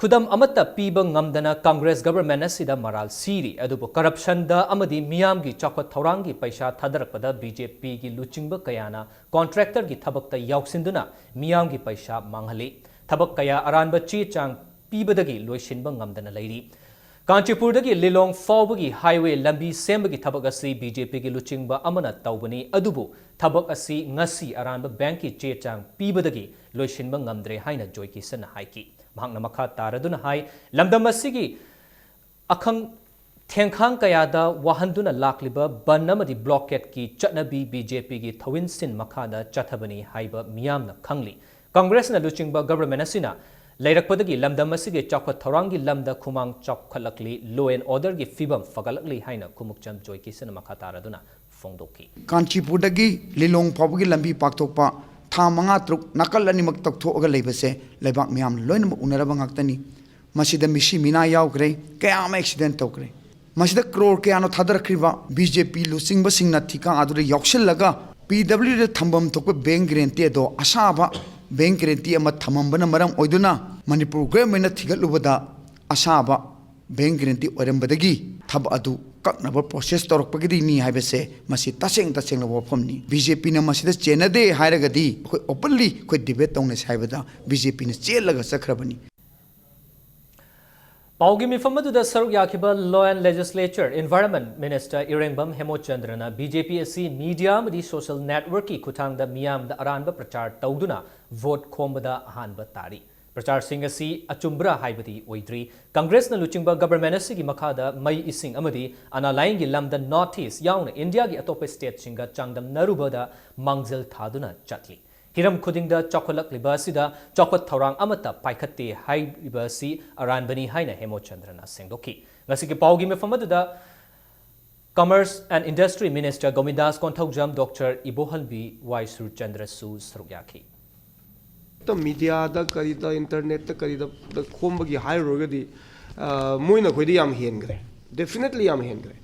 ꯈꯨꯗꯝ ꯑꯃꯠꯇ ꯄꯤꯕ ꯉꯝꯗꯅ Congress government ꯑꯁꯤꯗ ꯃꯔꯥꯜ ꯁꯤꯔꯤ꯫ ꯑꯗꯨꯕꯨ corruptionꯗ ꯑꯃꯗꯤ ꯃꯤꯌꯥꯝꯒꯤ ꯆꯥꯎꯈꯠ ꯊꯧꯔꯥꯡꯒꯤ ꯄꯩꯁꯥ ꯊꯥꯗꯔꯛꯄꯗ BJPꯒꯤ ꯂꯨꯆꯤꯡꯕ ꯀꯌꯥꯅ contractorꯒꯤ ꯊꯕꯛꯇ ꯌꯥꯎꯁꯤꯟꯗꯨꯅ ꯃꯤꯌꯥꯝꯒꯤ ꯄꯩꯁꯥ ꯃꯥꯡꯍꯜꯂꯤ꯫ ꯊꯕꯛ ꯀꯌꯥ ꯑꯔꯥꯟꯕ ꯆꯦ ꯆꯥꯡ ꯄꯤꯕꯗꯒꯤ ꯂꯣꯏꯁꯤꯟꯕ ꯉꯝꯗꯅ ꯂꯩꯔꯤ꯫ ꯀꯥꯟꯆꯤꯄꯨꯔꯗꯒꯤ ꯂꯤꯂꯣꯡ ꯐꯥꯎꯕꯒꯤ highway ꯂꯝꯕꯤ ꯁꯦꯝꯕꯒꯤ ꯊꯕꯛ ꯑꯁꯤ BJPꯒꯤ ꯂꯨꯆꯤꯡꯕ ꯑꯃꯅ ꯇꯧꯕꯅꯤ, ꯑꯗꯨꯕꯨ ꯊꯕꯛ ꯑꯁꯤ ꯉꯁꯤ ꯑꯔꯥꯟꯕ bankꯀꯤ ꯆꯦ ꯆꯥꯡ ꯄꯤꯕꯗꯒꯤ ꯂꯣꯏꯁꯤꯟꯕ ꯉꯝꯗ꯭ꯔꯦ ꯍꯥꯏꯅ ꯖꯣꯏꯀꯤꯁꯟꯅ ꯍꯥꯏꯈꯤ꯫ ꯃꯍꯥꯛꯅ ꯃꯈꯥ ꯇꯥꯔꯗꯨꯅ ꯍꯥꯏ, ꯂꯝꯗꯝ ꯑꯁꯤꯒꯤ ꯑꯈꯪ ꯊꯦꯡꯈꯥꯡ ꯀꯌꯥꯗ ꯋꯥꯍꯟꯗꯨꯅ ꯂꯥꯛꯂꯤꯕ ꯕꯟ ꯑꯃꯗꯤ blockadekꯤ ꯆꯠꯅꯕꯤ BJPꯒꯤ ꯊꯧꯏꯟꯁꯤꯟ ꯃꯈꯥꯗ ꯆꯠꯊꯕꯅꯤ ꯍꯥꯏꯕ ꯃꯤꯌꯥꯝꯅ ꯈꯪꯂꯤ꯫ Congressꯅ ꯂꯨꯆꯤꯡꯕ government ꯑꯁꯤꯅ ꯂꯩꯔꯛꯄꯗꯒꯤ ꯂꯝꯗꯝ ꯑꯁꯤꯒꯤ ꯆꯥꯎꯈꯠ ꯊꯧꯔꯥꯡꯒꯤ ꯂꯝꯗ ꯈꯨꯃꯥꯡ ꯆꯥꯎꯈꯠꯂꯛꯂꯤ, law and orderꯒꯤ ꯐꯤꯕꯝ ꯐꯒꯠꯂꯛꯂꯤ ꯍꯥꯏꯅ ꯈꯨꯃꯨꯛꯆꯝ ꯖꯣꯏꯀꯤꯁꯟꯅ ꯃꯈꯥ ꯇꯥꯔꯗꯨꯅ ꯐꯣꯡꯗꯣꯛꯈꯤ꯫ ꯀꯥꯟꯆꯤꯄꯨꯔꯗꯒꯤ ꯂꯤꯂꯣꯡ ꯐꯥꯎꯕꯒꯤ ꯂꯝꯕꯤ ꯄꯥꯛꯊꯣꯛꯄ ꯊꯥ ꯃꯉꯥ ꯇꯔꯨꯛ ꯅꯥꯀꯜ ꯑꯅꯤꯃꯛ ꯇꯧꯊꯣꯛꯑꯒ ꯂꯩꯕꯁꯦ ꯂꯩꯕꯥꯛ ꯃꯤꯌꯥꯝꯅ ꯂꯣꯏꯅꯃꯛ ꯎꯅꯔꯕ ꯉꯥꯛꯇꯅꯤ꯫ ꯃꯁꯤꯗ ꯃꯤꯁꯤ ꯃꯤꯅꯥ ꯌꯥꯎꯈ꯭ꯔꯦ, ꯀꯌꯥ ꯑꯃ accident ꯇꯧꯈ꯭ꯔꯦ꯫ ꯃꯁꯤꯗ ꯀ꯭ꯔꯣꯔ ꯀꯌꯥꯅꯣ ꯊꯥꯗꯔꯛꯈ꯭ꯔꯤꯕ? BJP ꯂꯨꯆꯤꯡꯕꯁꯤꯡꯅ ꯊꯤꯀꯥ ꯑꯗꯨꯗ ꯌꯥꯎꯁꯤꯜꯂꯒ PWDꯗ ꯊꯝꯐꯝ ꯊꯣꯛꯄ bank guarantee ꯑꯗꯣ ꯑꯁꯥꯕ bank guarantee ꯑꯃ ꯊꯝꯃꯝꯕꯅ ꯃꯔꯝ ꯑꯣꯏꯗꯨꯅ ꯃꯅꯤꯄꯨꯔ governmentꯅ ꯊꯤꯒꯠꯂꯨꯕꯗ ꯑꯁꯥꯕ bank guarantee ꯑꯣꯏꯔꯝꯕꯗꯒꯤ ꯊꯕꯛ ꯑꯗꯨ ꯀꯛꯅꯕ process ꯇꯧꯔꯛꯄꯒꯤꯗꯤꯅꯤ ꯍꯥꯏꯕꯁꯦ ꯃꯁꯤ ꯇꯁꯦꯡ ꯇꯁꯦꯡꯂꯕ ꯋꯥꯐꯝꯅꯤ꯫ BJPꯅ ꯃꯁꯤꯗ ꯆꯦꯟꯅꯗꯦ ꯍꯥꯏꯔꯒꯗꯤ ꯑꯩꯈꯣꯏ openly ꯑꯩꯈꯣꯏ debate ꯇꯧꯅꯁꯤ ꯍꯥꯏꯕꯗ BJPꯅ ꯆꯦꯜꯂꯒ ꯆꯠꯈ꯭ꯔꯕꯅꯤ꯫ ꯄꯥꯎꯒꯤ ꯃꯤꯐꯝ ꯑꯗꯨꯗ ꯁꯔꯨꯛ ꯌꯥꯈꯤꯕ Law and Legislature Environment Minister ꯏꯔꯦꯡꯕꯝ ꯍꯦꯃꯣꯆꯟꯗ꯭ꯔꯅ BJP ꯑꯁꯤ media ꯑꯃꯗꯤ social networkꯀꯤ ꯈꯨꯠꯊꯥꯡꯗ ꯃꯤꯌꯥꯝꯗ ꯑꯔꯥꯟꯕ ꯄ꯭ꯔꯆꯥꯔ ꯇꯧꯗꯨꯅ vote ꯈꯣꯝꯕꯗ ꯑꯍꯥꯟꯕ ꯇꯥꯔꯤ꯫ ꯄ꯭ꯔꯆꯥꯔꯁꯤꯡ ꯑꯁꯤ ꯑꯆꯨꯝꯕ꯭ꯔꯥ ꯍꯥꯏꯕꯗꯤ ꯑꯣꯏꯗ꯭ꯔꯤ꯫ Congressꯅ ꯂꯨꯆꯤꯡꯕ government ꯑꯁꯤꯒꯤ ꯃꯈꯥꯗ ꯃꯩ, ꯏꯁꯤꯡ ꯑꯃꯗꯤ ꯑꯅꯥ ꯂꯥꯌꯦꯡꯒꯤ ꯂꯝꯗ North East ꯌꯥꯎꯅ Indiaꯒꯤ ꯑꯇꯣꯞꯄ stateꯁꯤꯡꯒ ꯆꯥꯡꯗꯝꯅꯔꯨꯕꯗ ꯃꯥꯡꯖꯤꯜ ꯊꯥꯗꯨꯅ ꯆꯠꯂꯤ꯫ ꯍꯤꯔꯝ ꯈꯨꯗꯤꯡꯗ ꯆꯥꯎꯈꯠꯂꯛꯂꯤꯕ ꯑꯁꯤꯗ ꯆꯥꯎꯈꯠ ꯊꯧꯔꯥꯡ ꯑꯃꯠꯇ ꯄꯥꯏꯈꯠꯇꯦ ꯍꯥꯏꯔꯤꯕ ꯑꯁꯤ ꯑꯔꯥꯟꯕꯅꯤ ꯍꯥꯏꯅ ꯍꯦꯃꯣꯆꯟꯗ꯭ꯔꯅ ꯁꯦꯡꯗꯣꯛꯈꯤ꯫ ꯉꯁꯤꯒꯤ ꯄꯥꯎꯒꯤ ꯃꯤꯐꯝ ꯑꯗꯨꯗ Commerce and Industry Minister Govindas Konthoujam, Doctor Ibohonbi Y Surchandrasu ꯁꯔꯨꯛ ꯌꯥꯈꯤ꯫ ꯃꯤꯗꯤꯌꯥꯗ ꯀꯔꯤꯗ, ꯏꯟꯇꯔꯅꯦꯠꯇ ꯀꯔꯤꯗ ꯈꯣꯝꯕꯒꯤ ꯍꯥꯏꯔꯨꯔꯒꯗꯤ, ꯑ, ꯃꯣꯏꯅ ꯑꯩꯈꯣꯏꯗ ꯌꯥꯝ ꯍꯦꯟꯈ꯭ꯔꯦ, ꯗꯦꯐꯤꯅꯦꯠꯂꯤ ꯌꯥꯝ ꯍꯦꯟꯈ꯭ꯔꯦ꯫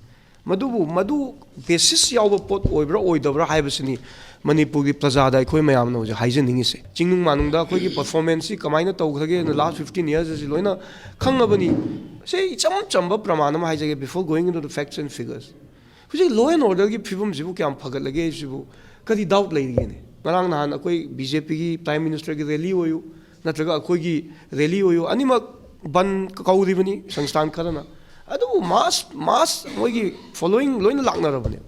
ꯃꯗꯨꯕꯨ ꯃꯗꯨ ꯕꯦꯁꯤꯁ ꯌꯥꯎꯕ ꯄꯣꯠ ꯑꯣꯏꯕ꯭ꯔꯥ ꯑꯣꯏꯗꯕ꯭ꯔꯥ ꯍꯥꯏꯕꯁꯤꯅꯤ ꯃꯅꯤꯄꯨꯔꯒꯤ ꯄ꯭ꯔꯖꯥꯗ ꯑꯩꯈꯣꯏ ꯃꯌꯥꯝꯅ ꯍꯧꯖꯤꯛ ꯍꯥꯏꯖꯅꯤꯡꯉꯤꯁꯦ꯫ ꯆꯤꯡꯅꯨꯡ ꯃꯥꯅꯨꯡꯗ ꯑꯩꯈꯣꯏꯒꯤ ꯄꯔꯐꯣꯔꯃꯦꯟꯁꯁꯤ ꯀꯃꯥꯏꯅ ꯇꯧꯈ꯭ꯔꯒꯦꯅ ꯂꯥꯁ ꯐꯤꯐꯇꯤꯟ ꯌꯔꯁ ꯑꯁꯤ ꯂꯣꯏꯅ ꯈꯪꯉꯕꯅꯤ꯫ ꯁꯤ ꯏꯆꯝ ꯆꯝꯕ ꯄ꯭ꯔꯃꯥꯟ ꯑꯃ ꯍꯥꯏꯖꯒꯦ, before going into the facts and figures, ꯍꯧꯖꯤꯛ law and orderꯒꯤ ꯐꯤꯕꯝꯁꯤꯕꯨ ꯀꯌꯥꯝ ꯐꯒꯠꯂꯒꯦ ꯍꯥꯏꯕꯁꯤꯕꯨ ꯀꯔꯤ ꯗꯥꯎꯠ ꯂꯩꯔꯤꯒꯦꯅꯦ? ꯉꯔꯥꯡ ꯅꯍꯥꯟ ꯑꯩꯈꯣꯏ ꯕꯤ ꯖꯦ ꯄꯤꯒꯤ ꯄ꯭ꯔꯥꯏꯝ ꯃꯤꯅꯤꯁꯇꯔꯒꯤ ꯔꯦꯂꯤ ꯑꯣꯏꯌꯨ, ꯅꯠꯇ꯭ꯔꯒ ꯑꯩꯈꯣꯏꯒꯤ ꯔꯦꯂꯤ ꯑꯣꯏꯌꯨ, ꯑꯅꯤꯃꯛ ꯕꯟ ꯀꯧꯔꯤꯕꯅꯤ ꯁꯪꯁꯊꯥꯟ ꯈꯔꯅ꯫ ꯑꯗꯨꯕꯨ ꯃꯥꯁ ꯃꯥꯁ ꯃꯣꯏꯒꯤ ꯐꯣꯂꯣꯋꯤꯡ ꯂꯣꯏꯅ ꯂꯥꯛꯅꯔꯕꯅꯦ꯫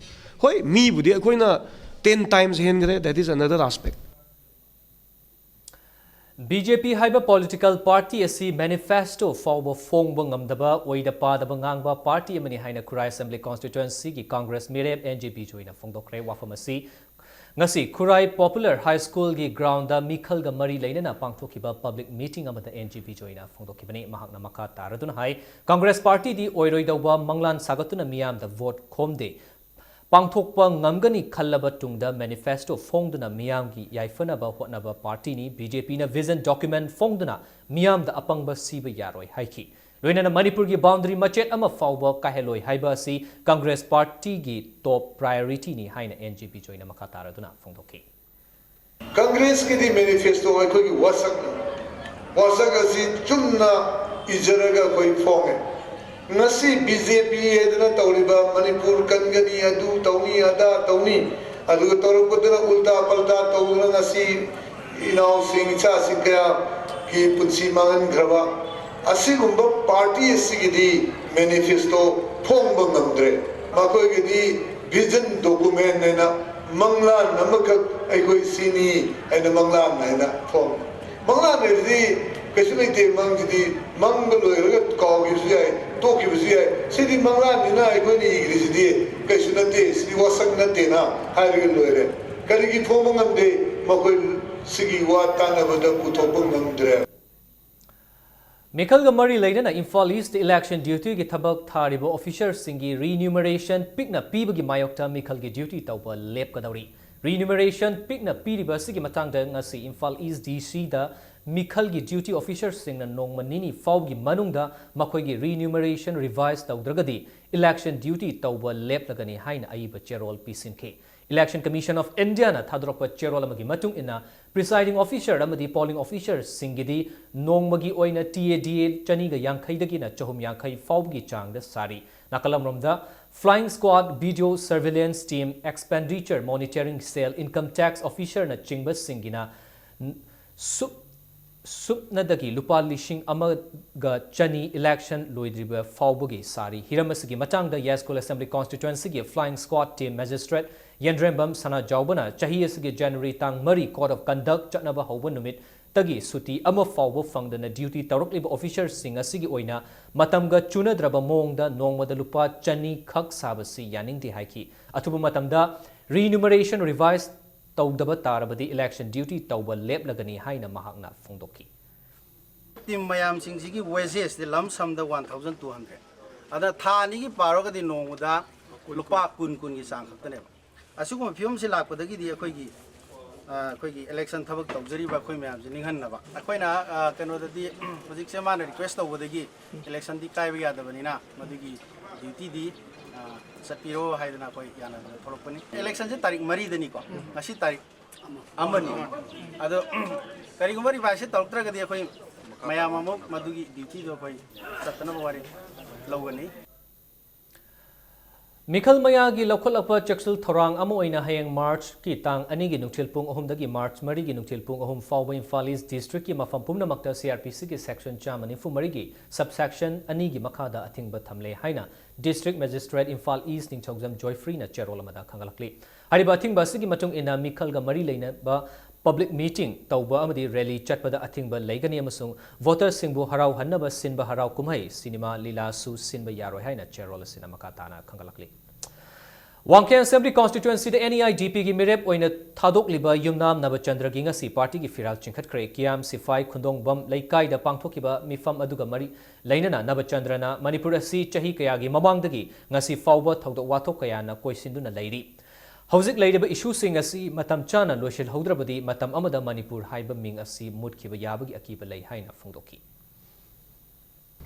ꯍꯣꯏ, ꯃꯤꯕꯨꯗꯤ ꯑꯩꯈꯣꯏꯅ ꯇꯦꯟ ꯇꯥꯏꯝꯁ ꯍꯦꯟꯈ꯭ꯔꯦ, that is another aspect꯫ B J P ꯍꯥꯏꯕ ꯄꯣꯂꯤꯇꯤꯀꯦꯜ ꯄꯥꯔꯇꯤ ꯑꯁꯤ ꯃꯦꯅꯤꯐꯦꯁꯇꯣ ꯐꯥꯎꯕ ꯐꯣꯡꯕ ꯉꯝꯗꯕ, ꯑꯣꯏꯗ ꯄꯥꯗꯕ ꯉꯥꯡꯕ ꯄꯥꯔꯇꯤ ꯑꯃꯅꯤ ꯍꯥꯏꯅ ꯈꯨꯔꯥꯏ ꯑꯦꯁꯦꯝꯕ꯭ꯂꯤ ꯀꯣꯟꯁꯇꯤꯇ꯭ꯋꯦꯟꯁꯤꯒꯤ ꯀꯪꯒ꯭ꯔꯦꯁ ꯃꯤꯔꯦꯞ ꯑꯦꯟ ꯖꯦ ꯕꯤ ꯖꯣꯏꯅ ꯐꯣꯡꯗꯣꯛꯈ꯭ꯔꯦ꯫ ꯋꯥꯐꯝ ꯑꯁꯤ ꯉꯁꯤ ꯈꯨꯔꯥꯏ ꯄꯣꯄꯨꯂꯔ ꯍꯥꯏ ꯁ꯭ꯀꯨꯜꯒꯤ ꯒ꯭ꯔꯥꯎꯟꯗ ꯃꯤꯈꯜꯒ ꯃꯔꯤ ꯂꯩꯅꯅ ꯄꯥꯡꯊꯣꯛꯈꯤꯕ ꯄꯕ꯭ꯂꯤꯛ ꯃꯤꯇꯤꯡ ꯑꯃꯗ ꯑꯦꯟ ꯖꯦ ꯕꯤ ꯖꯣꯏꯅ ꯐꯣꯡꯗꯣꯛꯈꯤꯕꯅꯤ꯫ ꯃꯍꯥꯛꯅ ꯃꯈꯥ ꯇꯥꯔꯗꯨꯅ ꯍꯥꯏ, ꯀꯪꯒ꯭ꯔꯦꯁ ꯄꯥꯔꯇꯤꯗꯤ ꯑꯣꯏꯔꯣꯏꯗꯧꯕ ꯃꯪꯂꯥꯟ ꯁꯥꯒꯠꯇꯨꯅ ꯃꯤꯌꯥꯝꯗ ꯚꯣꯠ ꯈꯣꯝꯗꯦ꯫ ꯄꯥꯡꯊꯣꯛꯄ ꯉꯝꯒꯅꯤ ꯈꯜꯂꯕ ꯇꯨꯡꯗ ꯃꯦꯅꯤꯐꯦꯁꯇꯣ ꯐꯣꯡꯗꯨꯅ ꯃꯤꯌꯥꯝꯒꯤ ꯌꯥꯏꯐꯅꯕ ꯍꯣꯠꯅꯕ ꯄꯥꯔꯇꯤꯅꯤ꯫ ꯕꯤ ꯖꯦ ꯄꯤꯅ ꯚꯤꯖꯟ ꯗꯣꯀ꯭ꯌꯨꯃꯦꯟ ꯐꯣꯡꯗꯨꯅ ꯃꯤꯌꯥꯝꯗ ꯑꯄꯪꯕ ꯁꯤꯕ ꯌꯥꯔꯣꯏ ꯍꯥꯏꯈꯤ꯫ ꯂꯣꯏꯅꯅ ꯃꯅꯤꯄꯨꯔꯒꯤ ꯕꯥꯎꯟꯗꯔꯤ ꯃꯆꯦꯠ ꯑꯃ ꯐꯥꯎꯕ ꯀꯥꯏꯍꯜꯂꯣꯏ ꯍꯥꯏꯕ ꯑꯁꯤ ꯀꯪꯒ꯭ꯔꯦꯁ ꯄꯥꯔꯇꯤꯒꯤ ꯇꯣꯞ ꯄ꯭ꯔꯥꯏꯑꯣꯔꯤꯇꯤꯅꯤ ꯍꯥꯏꯅ ꯑꯦꯟ ꯖꯦ ꯕꯤ ꯖꯣꯏꯅ ꯃꯈꯥ ꯇꯥꯔꯗꯨꯅ ꯐꯣꯡꯗꯣꯛꯈꯤ꯫ ꯀꯪꯒ꯭ꯔꯦꯁꯀꯤꯗꯤ ꯃꯦꯅꯤꯐꯦꯁꯇꯣ ꯑꯩꯈꯣꯏꯒꯤ ꯋꯥꯁꯛꯅꯤ꯫ ꯋꯥꯁꯛ ꯑꯁꯤ ꯆꯨꯝꯅ ꯏꯖꯔꯒ ꯑꯩꯈꯣꯏ ꯐꯣꯡꯉꯦ꯫ ꯉꯁꯤ ꯕꯤ ꯖꯦ ꯄꯤ ꯍꯥꯏꯗꯅ ꯇꯧꯔꯤꯕ ꯃꯅꯤꯄꯨꯔ ꯀꯟꯒꯅꯤ, ꯑꯗꯨ ꯇꯧꯅꯤ, ꯑꯗꯥ ꯇꯧꯅꯤ, ꯑꯗꯨꯒ ꯇꯧꯔꯛꯄꯗꯅ ꯎꯜꯇꯥ ꯄꯜꯇꯥ ꯇꯧꯗꯨꯅ ꯉꯁꯤ ꯏꯅꯥꯎꯁꯤꯡ, ꯏꯆꯥꯁꯤꯡ ꯀꯌꯥꯒꯤ ꯄꯨꯟꯁꯤ ꯃꯥꯡꯍꯟꯈ꯭ꯔꯕ ꯑꯁꯤꯒꯨꯝꯕ ꯄꯥꯔꯇꯤ ꯑꯁꯤꯒꯤꯗꯤ ꯃꯦꯅꯤꯐꯦꯁꯇꯣ ꯐꯣꯡꯕ ꯉꯝꯗ꯭ꯔꯦ꯫ ꯃꯈꯣꯏꯒꯤꯗꯤ ꯚꯤꯖꯟ ꯗꯣꯀꯨꯃꯦꯟ ꯍꯥꯏꯅ ꯃꯪꯂꯥꯟ ꯑꯃꯈꯛ ꯑꯩꯈꯣꯏ ꯁꯤꯅꯤ ꯍꯥꯏꯅ ꯃꯪꯂꯥꯟ ꯍꯥꯏꯅ ꯐꯣꯡꯉꯤ꯫ ꯃꯪꯂꯥꯟ ꯍꯥꯏꯕꯗꯤ ꯀꯩꯁꯨ ꯂꯩꯇꯦ, ꯃꯪꯁꯤꯗꯤ ꯃꯪꯕ ꯂꯣꯏꯔꯒ ꯀꯥꯎꯈꯤꯕꯁꯨ ꯌꯥꯏ, ꯇꯣꯛꯈꯤꯕꯁꯨ ꯌꯥꯏ꯫ ꯁꯤꯗꯤ ꯃꯪꯂꯥꯟꯅꯤꯅ ꯑꯩꯈꯣꯏꯅ ꯏꯈ꯭ꯔꯤꯁꯤꯗꯤ ꯀꯩꯁꯨ ꯅꯠꯇꯦ, ꯁꯤꯗꯤ ꯋꯥꯁꯛ ꯅꯠꯇꯦꯅ ꯍꯥꯏꯔꯒ ꯂꯣꯏꯔꯦ꯫ ꯀꯔꯤꯒꯤ ꯐꯣꯡꯕ ꯉꯝꯗꯦ? ꯃꯈꯣꯏ ꯁꯤꯒꯤ ꯋꯥ ꯇꯥꯟꯅꯕꯗ ꯄꯨꯊꯣꯛꯄ ꯉꯝꯗ꯭ꯔꯦ꯫ ꯃꯤꯈꯜꯒ ꯃꯔꯤ ꯂꯩꯅꯅ ꯏꯝꯐꯥꯜ ꯏꯁꯇ ꯏꯂꯦꯛꯁꯟ ꯗ꯭ꯌꯨꯇꯤꯒꯤ ꯊꯕꯛ ꯊꯥꯔꯤꯕ ꯑꯣꯐꯤꯁꯔꯁꯤꯡꯒꯤ ꯔꯤꯅ꯭ꯌꯨꯃꯔꯦꯁꯟ ꯄꯤꯛꯅ ꯄꯤꯕꯒꯤ ꯃꯥꯌꯣꯛꯇ ꯃꯤꯈꯜꯒꯤ ꯗ꯭ꯌꯨꯇꯤ ꯇꯧꯕ ꯂꯦꯞꯀꯗꯧꯔꯤ꯫ ꯔꯤꯅ꯭ꯌꯨꯃꯔꯦꯁꯟ ꯄꯤꯛꯅ ꯄꯤꯔꯤꯕ ꯑꯁꯤꯒꯤ ꯃꯇꯥꯡꯗ ꯉꯁꯤ ꯏꯝꯐꯥꯜ ꯏꯁ ꯗꯤ ꯁꯤꯗ ꯃꯤꯈꯜꯒꯤ ꯗ꯭ꯌꯨꯇꯤ ꯑꯣꯐꯤꯁꯔꯁꯤꯡꯅ ꯅꯣꯡꯃ ꯅꯤꯅꯤ ꯐꯥꯎꯒꯤ ꯃꯅꯨꯡꯗ ꯃꯈꯣꯏꯒꯤ ꯔꯤꯅ꯭ꯌꯨꯃꯔꯦꯁꯟ ꯔꯤꯚꯥꯏꯁ ꯇꯧꯗ꯭ꯔꯒꯗꯤ ꯏꯂꯦꯛꯁꯟ ꯗ꯭ꯌꯨꯇꯤ ꯇꯧꯕ ꯂꯦꯞꯂꯒꯅꯤ ꯍꯥꯏꯅ ꯑꯏꯕ ꯆꯦꯔꯣꯜ ꯄꯤꯁꯤꯟꯈꯤ꯫ Election Commission of Indiaꯅ ꯊꯥꯗꯣꯔꯛꯄ ꯆꯦꯔꯣꯜ ꯑꯃꯒꯤ ꯃꯇꯨꯡ ꯏꯟꯅ, presiding officer ꯑꯃꯗꯤ polling officerꯁꯤꯡꯒꯤꯗꯤ ꯅꯣꯡꯃꯒꯤ ꯑꯣꯏꯅ TA DA ꯆꯅꯤꯒ ꯌꯥꯡꯈꯩꯗꯒꯤꯅ ꯆꯍꯨꯝ ꯌꯥꯡꯈꯩ ꯐꯥꯎꯕꯒꯤ ꯆꯥꯡꯗ ꯁꯥꯔꯤ꯫ ꯅꯥꯀꯜ ꯑꯃꯔꯣꯝꯗ, flying squad, video surveillance team, expenditure monitoring cell, income tax officerꯅ ꯆꯤꯡꯕꯁꯤꯡꯒꯤꯅ ꯁꯨꯞ ꯁꯨꯞꯅꯗꯒꯤ ꯂꯨꯄꯥ ꯂꯤꯁꯤꯡ ꯑꯃꯒ ꯆꯅꯤ ꯏꯂꯦꯛꯁꯟ ꯂꯣꯏꯗ꯭ꯔꯤꯕ ꯐꯥꯎꯕꯒꯤ ꯁꯥꯔꯤ꯫ ꯍꯤꯔꯝ ꯑꯁꯤꯒꯤ ꯃꯇꯥꯡꯗ ꯌꯥꯏꯁ꯭ꯀꯨꯜ ꯑꯦꯁꯦꯝꯕ꯭ꯂꯤ ꯀꯣꯟꯁꯇꯤꯇ꯭ꯋꯦꯟꯁꯤꯒꯤ flying squad team magistrate ꯌꯦꯟꯗ꯭ꯔꯦꯝꯕꯝ ꯁꯅꯥꯖꯥꯎꯕꯅ ꯆꯍꯤ ꯑꯁꯤꯒꯤ ꯖꯅꯋꯥꯔꯤ ꯇꯥꯡ ꯃꯔꯤ code of conduct ꯆꯠꯅꯕ ꯍꯧꯕ ꯅꯨꯃꯤꯠꯇꯒꯤ ꯁꯨꯇꯤ ꯑꯃ ꯐꯥꯎꯕ ꯐꯪꯗꯅ ꯗ꯭ꯌꯨꯇꯤ ꯇꯧꯔꯛꯂꯤꯕ ꯑꯣꯐꯤꯁꯔꯁꯤꯡ ꯑꯁꯤꯒꯤ ꯑꯣꯏꯅ ꯃꯇꯝꯒ ꯆꯨꯅꯗ꯭ꯔꯕ ꯃꯑꯣꯡꯗ ꯅꯣꯡꯃꯗ ꯂꯨꯄꯥ ꯆꯅꯤ ꯈꯛ ꯁꯥꯕꯁꯤ ꯌꯥꯅꯤꯡꯗꯦ ꯍꯥꯏꯈꯤ꯫ ꯑꯊꯨꯕ ꯃꯇꯝꯗ ꯔꯤꯅ꯭ꯌꯨꯃꯔꯦꯁꯟ ꯔꯤꯚꯥꯏꯁ ꯇꯧꯗꯕ ꯇꯥꯔꯕꯗꯤ ꯏꯂꯦꯛꯁꯟ ꯗ꯭ꯌꯨꯇꯤ ꯇꯧꯕ ꯂꯦꯞꯂꯒꯅꯤ ꯍꯥꯏꯅ ꯃꯍꯥꯛꯅ ꯐꯣꯡꯗꯣꯛꯈꯤ꯫ ꯇꯤꯝ ꯃꯌꯥꯝꯁꯤꯡꯁꯤꯒꯤ ꯋꯦꯖꯦꯁꯇꯤ ꯂꯝ ꯁꯝꯗ ꯋꯥꯟ ꯊꯥꯎꯖꯟ ꯇꯨ ꯍꯟꯗ꯭ꯔꯦꯗ, ꯑꯗ ꯊꯥ ꯑꯅꯤꯒꯤ ꯄꯥꯔꯒꯗꯤ ꯅꯣꯡꯃꯗ ꯂꯨꯄꯥ ꯀꯨꯟ ꯀꯨꯟꯒꯤ ꯆꯥꯡ ꯈꯛꯇꯅꯦꯕ꯫ ꯑꯁꯤꯒꯨꯝꯕ ꯐꯤꯕꯝꯁꯤ ꯂꯥꯛꯄꯗꯒꯤꯗꯤ ꯑꯩꯈꯣꯏꯒꯤ ꯑ, ꯑꯩꯈꯣꯏꯒꯤ ꯏꯂꯦꯛꯁꯟ ꯊꯕꯛ ꯇꯧꯖꯔꯤꯕ ꯑꯩꯈꯣꯏ ꯃꯌꯥꯝꯁꯦ ꯅꯤꯡꯍꯟꯅꯕ꯫ ꯑꯩꯈꯣꯏꯅ ꯑ, ꯀꯩꯅꯣꯗꯗꯤ ꯍꯧꯖꯤꯛꯁꯦ ꯃꯥꯅ ꯔꯤꯀ꯭ꯋꯦꯁ ꯇꯧꯕꯗꯒꯤ ꯏꯂꯦꯛꯁꯟꯗꯤ ꯀꯥꯏꯕ ꯌꯥꯗꯕꯅꯤꯅ ꯃꯗꯨꯒꯤ ꯗ꯭ꯌꯨꯇꯤꯗꯤ ꯑ, ꯆꯠꯄꯤꯔꯣ ꯍꯥꯏꯗꯅ ꯑꯩꯈꯣꯏ ꯌꯥꯅꯗꯅ ꯊꯣꯛꯂꯛꯄꯅꯤ꯫ ꯏꯂꯦꯛꯁꯟꯁꯦ ꯇꯥꯔꯤꯛ ꯃꯔꯤꯗꯅꯤꯀꯣ, ꯉꯁꯤ ꯇꯥꯔꯤꯛ ꯑꯃꯅꯤ꯫ ꯑꯗꯣ ꯀꯔꯤꯒꯨꯝꯕ ꯔꯤꯚꯥꯏꯁꯁꯦ ꯇꯧꯔꯛꯇ꯭ꯔꯒꯗꯤ ꯑꯩꯈꯣꯏ ꯃꯌꯥꯝ ꯑꯃꯨꯛ ꯃꯗꯨꯒꯤ ꯗ꯭ꯌꯨꯇꯤꯗꯣ ꯑꯩꯈꯣꯏ ꯆꯠꯇꯅꯕ ꯋꯥꯔꯦꯞ ꯂꯧꯒꯅꯤ꯫ ꯃꯤꯈꯜ ꯃꯌꯥꯒꯤ ꯂꯧꯈꯠꯂꯛꯄ ꯆꯦꯛꯁꯤꯜ ꯊꯧꯔꯥꯡ ꯑꯃ ꯑꯣꯏꯅ ꯍꯌꯦꯡ ꯃꯥꯔꯆꯀꯤ ꯇꯥꯡ ꯑꯅꯤꯒꯤ ꯅꯨꯡꯊꯤꯜ ꯄꯨꯡ ꯑꯍꯨꯝꯗꯒꯤ ꯃꯥꯔꯆ ꯃꯔꯤꯒꯤ ꯅꯨꯡꯊꯤꯜ ꯄꯨꯡ ꯑꯍꯨꯝ ꯐꯥꯎꯕ ꯏꯝꯐꯥꯜ ꯏꯁ ꯗꯤꯁꯇ꯭ꯔꯤꯛꯀꯤ ꯃꯐꯝ ꯄꯨꯝꯅꯃꯛꯇ CRPCꯒꯤ section ꯆꯥꯝꯃ ꯅꯤꯐꯨ ꯃꯔꯤꯒꯤ subsection ꯑꯅꯤꯒꯤ ꯃꯈꯥꯗ ꯑꯊꯤꯡꯕ ꯊꯝꯂꯦ ꯍꯥꯏꯅ ꯗꯤꯁꯇ꯭ꯔꯤꯛ ꯃꯦꯖꯤꯁꯇ꯭ꯔꯦꯠ ꯏꯝꯐꯥꯜ ꯏꯁ ꯅꯤꯡꯊꯧꯖꯝ ꯖꯣꯏꯐ꯭ꯔꯤꯅ ꯆꯦꯔꯣꯜ ꯑꯃꯗ ꯈꯪꯍꯜꯂꯛꯂꯤ꯫ ꯍꯥꯏꯔꯤꯕ ꯑꯊꯤꯡꯕ ꯑꯁꯤꯒꯤ ꯃꯇꯨꯡ ꯏꯟꯅ ꯃꯤꯈꯜꯒ ꯃꯔꯤ ꯂꯩꯅꯕ ꯄꯕ꯭ꯂꯤꯛ ꯃꯤꯇꯤꯡ ꯇꯧꯕ ꯑꯃꯗꯤ ꯔꯦꯂꯤ ꯆꯠꯄꯗ ꯑꯊꯤꯡꯕ ꯂꯩꯒꯅꯤ ꯑꯃꯁꯨꯡ ꯚꯣꯇꯔꯁꯤꯡꯕꯨ ꯍꯔꯥꯎꯍꯟꯅꯕ ꯁꯤꯟꯕ ꯍꯔꯥꯎ ꯀꯨꯝꯍꯩ, ꯁꯤꯅꯦꯃꯥ, ꯂꯤꯂꯥꯁꯨ ꯁꯤꯟꯕ ꯌꯥꯔꯣꯏ ꯍꯥꯏꯅ ꯆꯦꯔꯣꯜ ꯑꯁꯤꯅ ꯃꯈꯥ ꯇꯥꯅ ꯈꯪꯒꯠꯂꯛꯂꯤ꯫ ꯋꯥꯡꯈꯦꯝ Assembly Constituencyꯗ NEIDPꯒꯤ ꯃꯤꯔꯦꯞ ꯑꯣꯏꯅ ꯊꯥꯗꯣꯛꯂꯤꯕ ꯌꯨꯝꯅꯥꯝ ꯅꯕꯆꯟꯗ꯭ꯔꯒꯤ ꯉꯁꯤ ꯄꯥꯔꯇꯤꯒꯤ ꯐꯤꯔꯥꯜ ꯆꯤꯡꯈꯠꯈ꯭ꯔꯦ꯫ ꯀꯤꯌꯥꯝ ꯁꯤꯐꯥꯏ ꯈꯨꯟꯗꯣꯡꯕꯝ ꯂꯩꯀꯥꯏꯗ ꯄꯥꯡꯊꯣꯛꯈꯤꯕ ꯃꯤꯐꯝ ꯑꯗꯨꯒ ꯃꯔꯤ ꯂꯩꯅꯅ ꯅꯕꯆꯟꯗ꯭ꯔꯅ ꯃꯅꯤꯄꯨꯔ ꯑꯁꯤ ꯆꯍꯤ ꯀꯌꯥꯒꯤ ꯃꯃꯥꯡꯗꯒꯤ ꯉꯁꯤ ꯐꯥꯎꯕ ꯊꯧꯗꯣꯛ ꯋꯥꯊꯣꯛ ꯀꯌꯥꯅ ꯀꯣꯏꯁꯤꯟꯗꯨꯅ ꯂꯩꯔꯤ꯫ ꯍꯧꯖꯤꯛ ꯂꯩꯔꯤꯕ issueꯁꯤꯡ ꯑꯁꯤ ꯃꯇꯝ ꯆꯥꯅ ꯂꯣꯏꯁꯤꯜꯍꯧꯗ꯭ꯔꯕꯗꯤ ꯃꯇꯝ ꯑꯃꯗ ꯃꯅꯤꯄꯨꯔ ꯍꯥꯏꯕ ꯃꯤꯡ ꯑꯁꯤ ꯃꯨꯠꯈꯤꯕ ꯌꯥꯕꯒꯤ ꯑꯀꯤꯕ ꯂꯩ ꯍꯥꯏꯅ ꯐꯣꯡꯗꯣꯛꯈꯤ꯫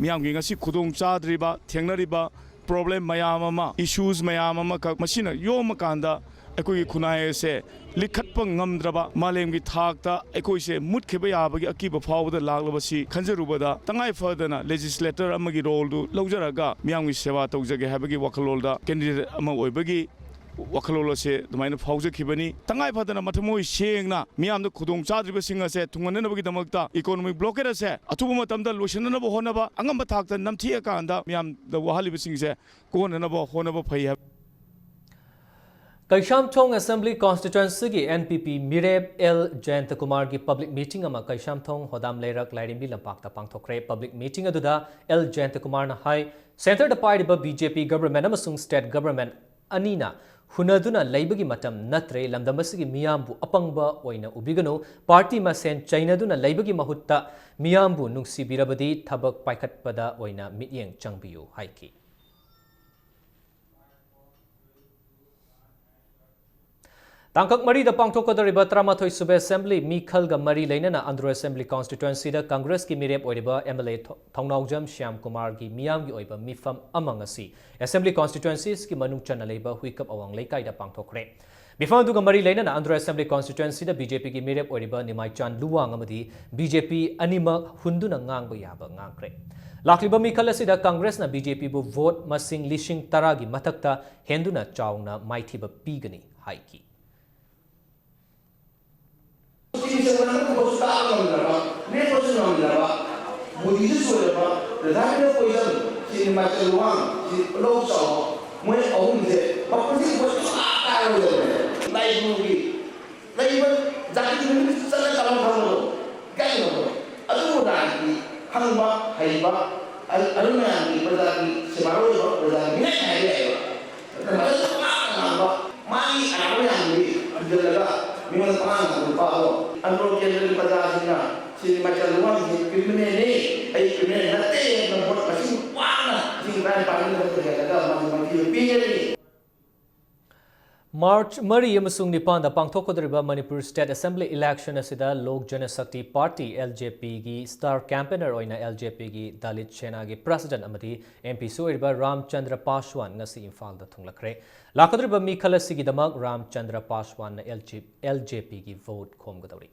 ꯃꯤꯌꯥꯝꯒꯤ ꯉꯁꯤ ꯈꯨꯗꯣꯡ ꯆꯥꯗ꯭ꯔꯤꯕ, ꯊꯦꯡꯅꯔꯤꯕ problem ꯃꯌꯥꯝ ꯑꯃ, issues ꯃꯌꯥꯝ ꯑꯃꯈꯛ ꯃꯁꯤꯅ ꯌꯣꯝꯃꯀꯥꯟꯗ ꯑꯩꯈꯣꯏꯒꯤ ꯈꯨꯟꯅꯥꯏ ꯑꯁꯦ ꯂꯤꯈꯠꯄ ꯉꯝꯗ꯭ꯔꯕ, ꯃꯥꯂꯦꯝꯒꯤ ꯊꯥꯛꯇ ꯑꯩꯈꯣꯏꯁꯦ ꯃꯨꯠꯈꯤꯕ ꯌꯥꯕꯒꯤ ꯑꯀꯤꯕ ꯐꯥꯎꯕꯗ ꯂꯥꯛꯂꯕꯁꯤ ꯈꯟꯖꯔꯨꯕꯗ ꯇꯉꯥꯏ ꯐꯗꯅ legislator ꯑꯃꯒꯤ roleꯗꯨ ꯂꯧꯖꯔꯒ ꯃꯤꯌꯥꯝꯒꯤ ꯁꯦꯕꯥ ꯇꯧꯖꯒꯦ ꯍꯥꯏꯕꯒꯤ ꯋꯥꯈꯜꯂꯣꯟꯗ candidate ꯑꯃ ꯑꯣꯏꯕꯒꯤ ꯋꯥꯈꯜꯂꯣꯟ ꯑꯁꯦ ꯑꯗꯨꯃꯥꯏꯅ ꯐꯥꯎꯖꯈꯤꯕꯅꯤ꯫ ꯇꯉꯥꯏ ꯐꯗꯅ ꯃꯊꯃꯣꯏ ꯁꯦꯡꯅ ꯃꯤꯌꯥꯝꯗ ꯈꯨꯗꯣꯡ ꯆꯥꯗ꯭ꯔꯤꯕꯁꯤꯡ ꯑꯁꯦ ꯊꯨꯡꯍꯟꯅꯅꯕꯒꯤꯗꯃꯛꯇ economic blockade ꯑꯁꯦ ꯑꯊꯨꯕ ꯃꯇꯝꯗ ꯂꯣꯏꯁꯤꯟꯅꯅꯕ ꯍꯣꯠꯅꯕ, ꯑꯉꯝꯕ ꯊꯥꯛꯇ ꯅꯝꯊꯤꯑꯀꯥꯟꯗ ꯃꯤꯌꯥꯝꯗ ꯋꯥꯍꯜꯂꯤꯕꯁꯤꯡꯁꯦ ꯀꯣꯛꯍꯟꯅꯅꯕ ꯍꯣꯠꯅꯕ ꯐꯩ ꯍꯥꯏꯕ꯫ ꯀꯩꯁꯥꯝꯊꯣꯡ Assembly Constituencyꯒꯤ NPP ꯃꯤꯔꯦꯞ ꯑꯦꯜ ꯖꯌꯟꯇꯀꯨꯃꯥꯔꯒꯤ public meeting ꯑꯃ ꯀꯩꯁꯥꯝꯊꯣꯡ ꯍꯣꯗꯥꯝ ꯂꯩꯔꯛ ꯂꯥꯏꯔꯦꯝꯕꯤ ꯂꯝꯄꯥꯛꯇ ꯄꯥꯡꯊꯣꯛꯈ꯭ꯔꯦ꯫ Public meeting ꯑꯗꯨꯗ ꯑꯦꯜ ꯖꯌꯟꯇꯀꯨꯃꯥꯔꯅ ꯍꯥꯏ, centreꯗ ꯄꯥꯏꯔꯤꯕ BJP government ꯑꯃꯁꯨꯡ state government ꯑꯅꯤꯅ ꯍꯨꯟꯅꯗꯨꯅ ꯂꯩꯕꯒꯤ ꯃꯇꯝ ꯅꯠꯇ꯭ꯔꯦ꯫ ꯂꯝꯗꯝ ꯑꯁꯤꯒꯤ ꯃꯤꯌꯥꯝꯕꯨ ꯑꯄꯪꯕ ꯑꯣꯏꯅ ꯎꯕꯤꯒꯅꯨ꯫ Party ꯃꯁꯦꯟ ꯆꯩꯅꯗꯨꯅ ꯂꯩꯕꯒꯤ ꯃꯍꯨꯠꯇ ꯃꯤꯌꯥꯝꯕꯨ ꯅꯨꯡꯁꯤꯕꯤꯔꯕꯗꯤ ꯊꯕꯛ ꯄꯥꯏꯈꯠꯄꯗ ꯑꯣꯏꯅ ꯃꯤꯠꯌꯦꯡ ꯆꯪꯕꯤꯌꯨ ꯍꯥꯏꯈꯤ꯫ ꯇꯥꯡꯀꯛ ꯃꯔꯤꯗ ꯄꯥꯡꯊꯣꯛꯀꯗꯧꯔꯤꯕ ꯇꯔꯥꯃꯥꯊꯣꯏ ꯁꯨꯕ Assembly ꯃꯤꯈꯜꯒ ꯃꯔꯤ ꯂꯩꯅꯅ ꯑꯟꯗ꯭ꯔꯣ Assembly Constituencyꯗ Congressꯀꯤ ꯃꯤꯔꯦꯞ ꯑꯣꯏꯔꯤꯕ MLA ꯊꯣ-, ꯊꯧꯅꯥꯎꯖꯝ ꯁ꯭ꯌꯥꯝꯀꯨꯃꯥꯔꯒꯤ ꯃꯤꯌꯥꯝꯒꯤ ꯑꯣꯏꯕ ꯃꯤꯐꯝ ꯑꯃ ꯉꯁꯤ Assembly Constituencies ꯀꯤ ꯃꯅꯨꯡ ꯆꯟꯅ ꯂꯩꯕ ꯍꯨꯏꯀꯞ ꯑꯋꯥꯡ ꯂꯩꯀꯥꯏꯗ ꯄꯥꯡꯊꯣꯛꯈ꯭ꯔꯦ꯫ ꯃꯤꯐꯝ ꯑꯗꯨꯒ ꯃꯔꯤ ꯂꯩꯅꯅ ꯑꯟꯗ꯭ꯔꯣ Assembly Constituency ꯗ BJP ꯒꯤ ꯃꯤꯔꯦꯞ ꯑꯣꯏꯔꯤꯕ ꯅꯤꯃꯥꯏꯆꯥꯟ ꯂꯨꯋꯥꯡ ꯑꯃꯗꯤ BJP ꯑꯅꯤꯃꯛ ꯍꯨꯟꯗꯨꯅ ꯉꯥꯡꯕ ꯌꯥꯕ ꯉꯥꯡꯈ꯭ꯔꯦ꯫ ꯂꯥꯛꯂꯤꯕ ꯃꯤꯈꯜ ꯑꯁꯤꯗ Congress ꯅ BJP ꯕꯨ vote ꯃꯁꯤꯡ ꯂꯤꯁꯤꯡ ꯇꯔꯥꯒꯤ ꯃꯊꯛꯇ ꯍꯦꯟꯗꯨꯅ ꯆꯥꯎꯅ ꯃꯥꯏꯊꯤꯕ ꯄꯤꯒꯅꯤ ꯍꯥꯏꯈꯤ꯫ ꯆꯤꯡ ꯆꯟꯕ ꯅꯠꯇꯕꯁꯨ ꯀꯥꯕ ꯉꯝꯗ꯭ꯔꯕ, ꯂꯦꯞꯄꯁꯨ ꯉꯝꯗ꯭ꯔꯕ, ꯕꯨꯙꯤꯁꯨ ꯆꯣꯏꯔꯕ, ꯔꯥꯙꯥꯀ꯭ꯔꯤꯁꯅ ꯄꯣꯏꯖꯟ, ꯁꯤ ꯅꯤꯃꯥꯏꯆꯥꯟ ꯂꯨꯋꯥꯡ, ꯁꯤ ꯄꯨꯂꯧ ꯆꯥꯎꯕ, ꯃꯣꯏ ꯑꯍꯨꯝꯁꯦ ꯃꯄꯨꯟꯁꯤ ꯃꯣꯏ ꯁꯨꯡꯀꯥ ꯀꯥꯔꯣꯏꯗꯕꯅꯦ꯫ ꯂꯥꯏꯕꯨꯡꯒꯤ ꯂꯩꯕ ꯖꯥꯇꯤꯒꯤ ꯅꯨꯃꯤꯠ ꯆꯠꯂ ꯀꯥꯐꯝ ꯈꯪꯕꯗꯣ, ꯏꯀꯥꯏꯅꯕꯗꯣ꯫ ꯑꯗꯨꯕꯨ ꯂꯥꯟꯒꯤ ꯈꯪꯕ, ꯍꯩꯕ, ꯑꯗꯨ, ꯑꯗꯨ ꯃꯌꯥꯝꯒꯤ ꯄ꯭ꯔꯖꯥꯒꯤ ꯁꯦꯕꯥꯔꯣꯏ ꯑꯣꯏꯕ, ꯄ꯭ꯔꯖꯥꯒꯤ ꯃꯤꯅꯥꯏ ꯍꯥꯏꯕ ꯌꯥꯏꯑꯕ꯫ ꯑꯗꯨꯅ ꯃꯗꯨ ꯁꯨꯡꯀꯥ ꯑꯩꯉꯣꯟꯗ ꯄꯉꯥꯡ ꯉꯥꯡꯕ ꯅꯨꯄꯥꯗꯣ ꯑꯟꯗ꯭ꯔꯣ ꯀꯦꯟꯗ꯭ꯔꯒꯤ ꯄ꯭ꯔꯖꯥꯁꯤꯡꯅ ꯁꯤꯗꯤ ꯃꯥꯏꯀꯦꯜ ꯂꯨꯋꯥꯡꯁꯤ ꯀ꯭ꯔꯤꯃꯤꯅꯦꯜꯅꯤ, ꯑꯩ ꯀ꯭ꯔꯤꯃꯤꯅꯦꯜ ꯅꯠꯇꯦ ꯍꯥꯏꯅ ꯚꯣꯠ ꯃꯁꯤꯡ ꯋꯥꯡꯅ ꯁꯤꯒꯤ ꯇꯔꯥꯅꯤꯄꯥꯟꯒꯤ ꯃꯊꯛꯇ ꯍꯦꯜꯂꯒ ꯃꯥꯒꯤ ꯃꯥꯏꯊꯤꯕ ꯄꯤꯒꯅꯤ꯫ ꯃꯥꯔꯆ ꯃꯔꯤ ꯑꯃꯁꯨꯡ ꯅꯤꯄꯥꯟꯗ ꯄꯥꯡꯊꯣꯛꯀꯗꯧꯔꯤꯕ ꯃꯅꯤꯄꯨꯔ ꯁ꯭ꯇꯦꯠ ꯑꯦꯁꯦꯝꯕ꯭ꯂꯤ ꯏꯂꯦꯛꯁꯟ ꯑꯁꯤꯗ ꯂꯣꯛ Janshakti party, L J P, ꯒꯤ ꯁ꯭ꯇꯥꯔ ꯀꯦꯝꯄꯦꯅꯔ ꯑꯣꯏꯅ L J P ꯒꯤ ꯗꯂꯤꯠ ꯁꯦꯅꯥꯒꯤ ꯄ꯭ꯔꯁꯤꯗꯦꯟꯠ ꯑꯃꯗꯤ M Pꯁꯨ ꯑꯣꯏꯔꯤꯕ ꯔꯥꯝꯆꯟꯗ꯭ꯔ ꯄꯥꯁꯋꯥꯟ ꯉꯁꯤ ꯏꯝꯐꯥꯜꯗ ꯊꯨꯡꯂꯛꯈ꯭ꯔꯦ꯫ ꯂꯥꯛꯀꯗꯧꯔꯤꯕ ꯃꯤꯈꯜ ꯑꯁꯤꯒꯤꯗꯃꯛ ꯔꯥꯝꯆꯟꯗ꯭ꯔ ꯄꯥꯁꯋꯥꯟꯅ L J, L J P ꯒꯤ ꯚꯣꯠ ꯈꯣꯝꯒꯗꯧꯔꯤ꯫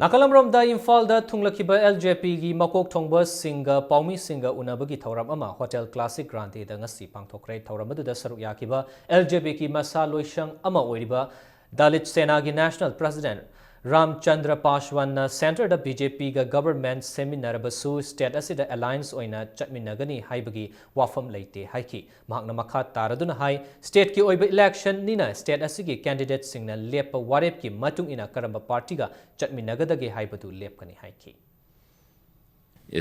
ꯅꯥꯀꯜ ꯑꯃꯔꯣꯝꯗ ꯏꯝꯐꯥꯜꯗ ꯊꯨꯡꯂꯈꯤꯕ L J P ꯒꯤ ꯃꯀꯣꯛ ꯊꯣꯡꯕꯁꯤꯡꯒ ꯄꯥꯎꯃꯤꯁꯤꯡꯒ ꯎꯅꯕꯒꯤ ꯊꯧꯔꯝ ꯑꯃ ꯍꯣꯇꯦꯜ ꯀ꯭ꯂꯥꯁꯤꯛ ꯒ꯭ꯔꯥꯟꯗꯤꯗ ꯉꯁꯤ ꯄꯥꯡꯊꯣꯛꯈ꯭ꯔꯦ꯫ ꯊꯧꯔꯝ ꯑꯗꯨꯗ ꯁꯔꯨꯛ ꯌꯥꯈꯤꯕ L J P ꯒꯤ ꯃꯁꯥ ꯂꯣꯏꯁꯪ ꯑꯃ ꯑꯣꯏꯔꯤꯕ ꯗꯂꯤꯠ ꯁꯦꯅꯥꯒꯤ ꯅꯦꯁꯅꯦꯜ ꯄ꯭ꯔꯁꯤꯗꯦꯟꯠ ꯔꯥꯝꯆꯟꯗ꯭ꯔ ꯄꯥꯁꯋꯥꯟꯅ ꯁꯦꯟꯇꯔꯗ B J P ꯒ ꯒꯚꯔꯟꯃꯦꯟꯠ ꯁꯦꯝꯃꯤꯟꯅꯔꯕꯁꯨ ꯁ꯭ꯇꯦꯠ ꯑꯁꯤꯗ ꯑꯦꯂꯥꯏꯟꯁ ꯑꯣꯏꯅ ꯆꯠꯃꯤꯟꯅꯒꯅꯤ ꯍꯥꯏꯕꯒꯤ ꯋꯥꯐꯝ ꯂꯩꯇꯦ ꯍꯥꯏꯈꯤ꯫ ꯃꯍꯥꯛꯅ ꯃꯈꯥ ꯇꯥꯔꯗꯨꯅ ꯍꯥꯏ, ꯁ꯭ꯇꯦꯠꯀꯤ ꯑꯣꯏꯕ ꯏꯂꯦꯛꯁꯟꯅꯤꯅ ꯁ꯭ꯇꯦꯠ ꯑꯁꯤꯒꯤ ꯀꯦꯟꯗꯤꯗꯦꯠꯁꯤꯡꯅ ꯂꯦꯞꯄ ꯋꯥꯔꯦꯞꯀꯤ ꯃꯇꯨꯡ ꯏꯟꯅ ꯀꯔꯝꯕ ꯄꯥꯔꯇꯤꯒ ꯆꯠꯃꯤꯟꯅꯒꯗꯒꯦ ꯍꯥꯏꯕꯗꯨ ꯂꯦꯞꯀꯅꯤ ꯍꯥꯏꯈꯤ꯫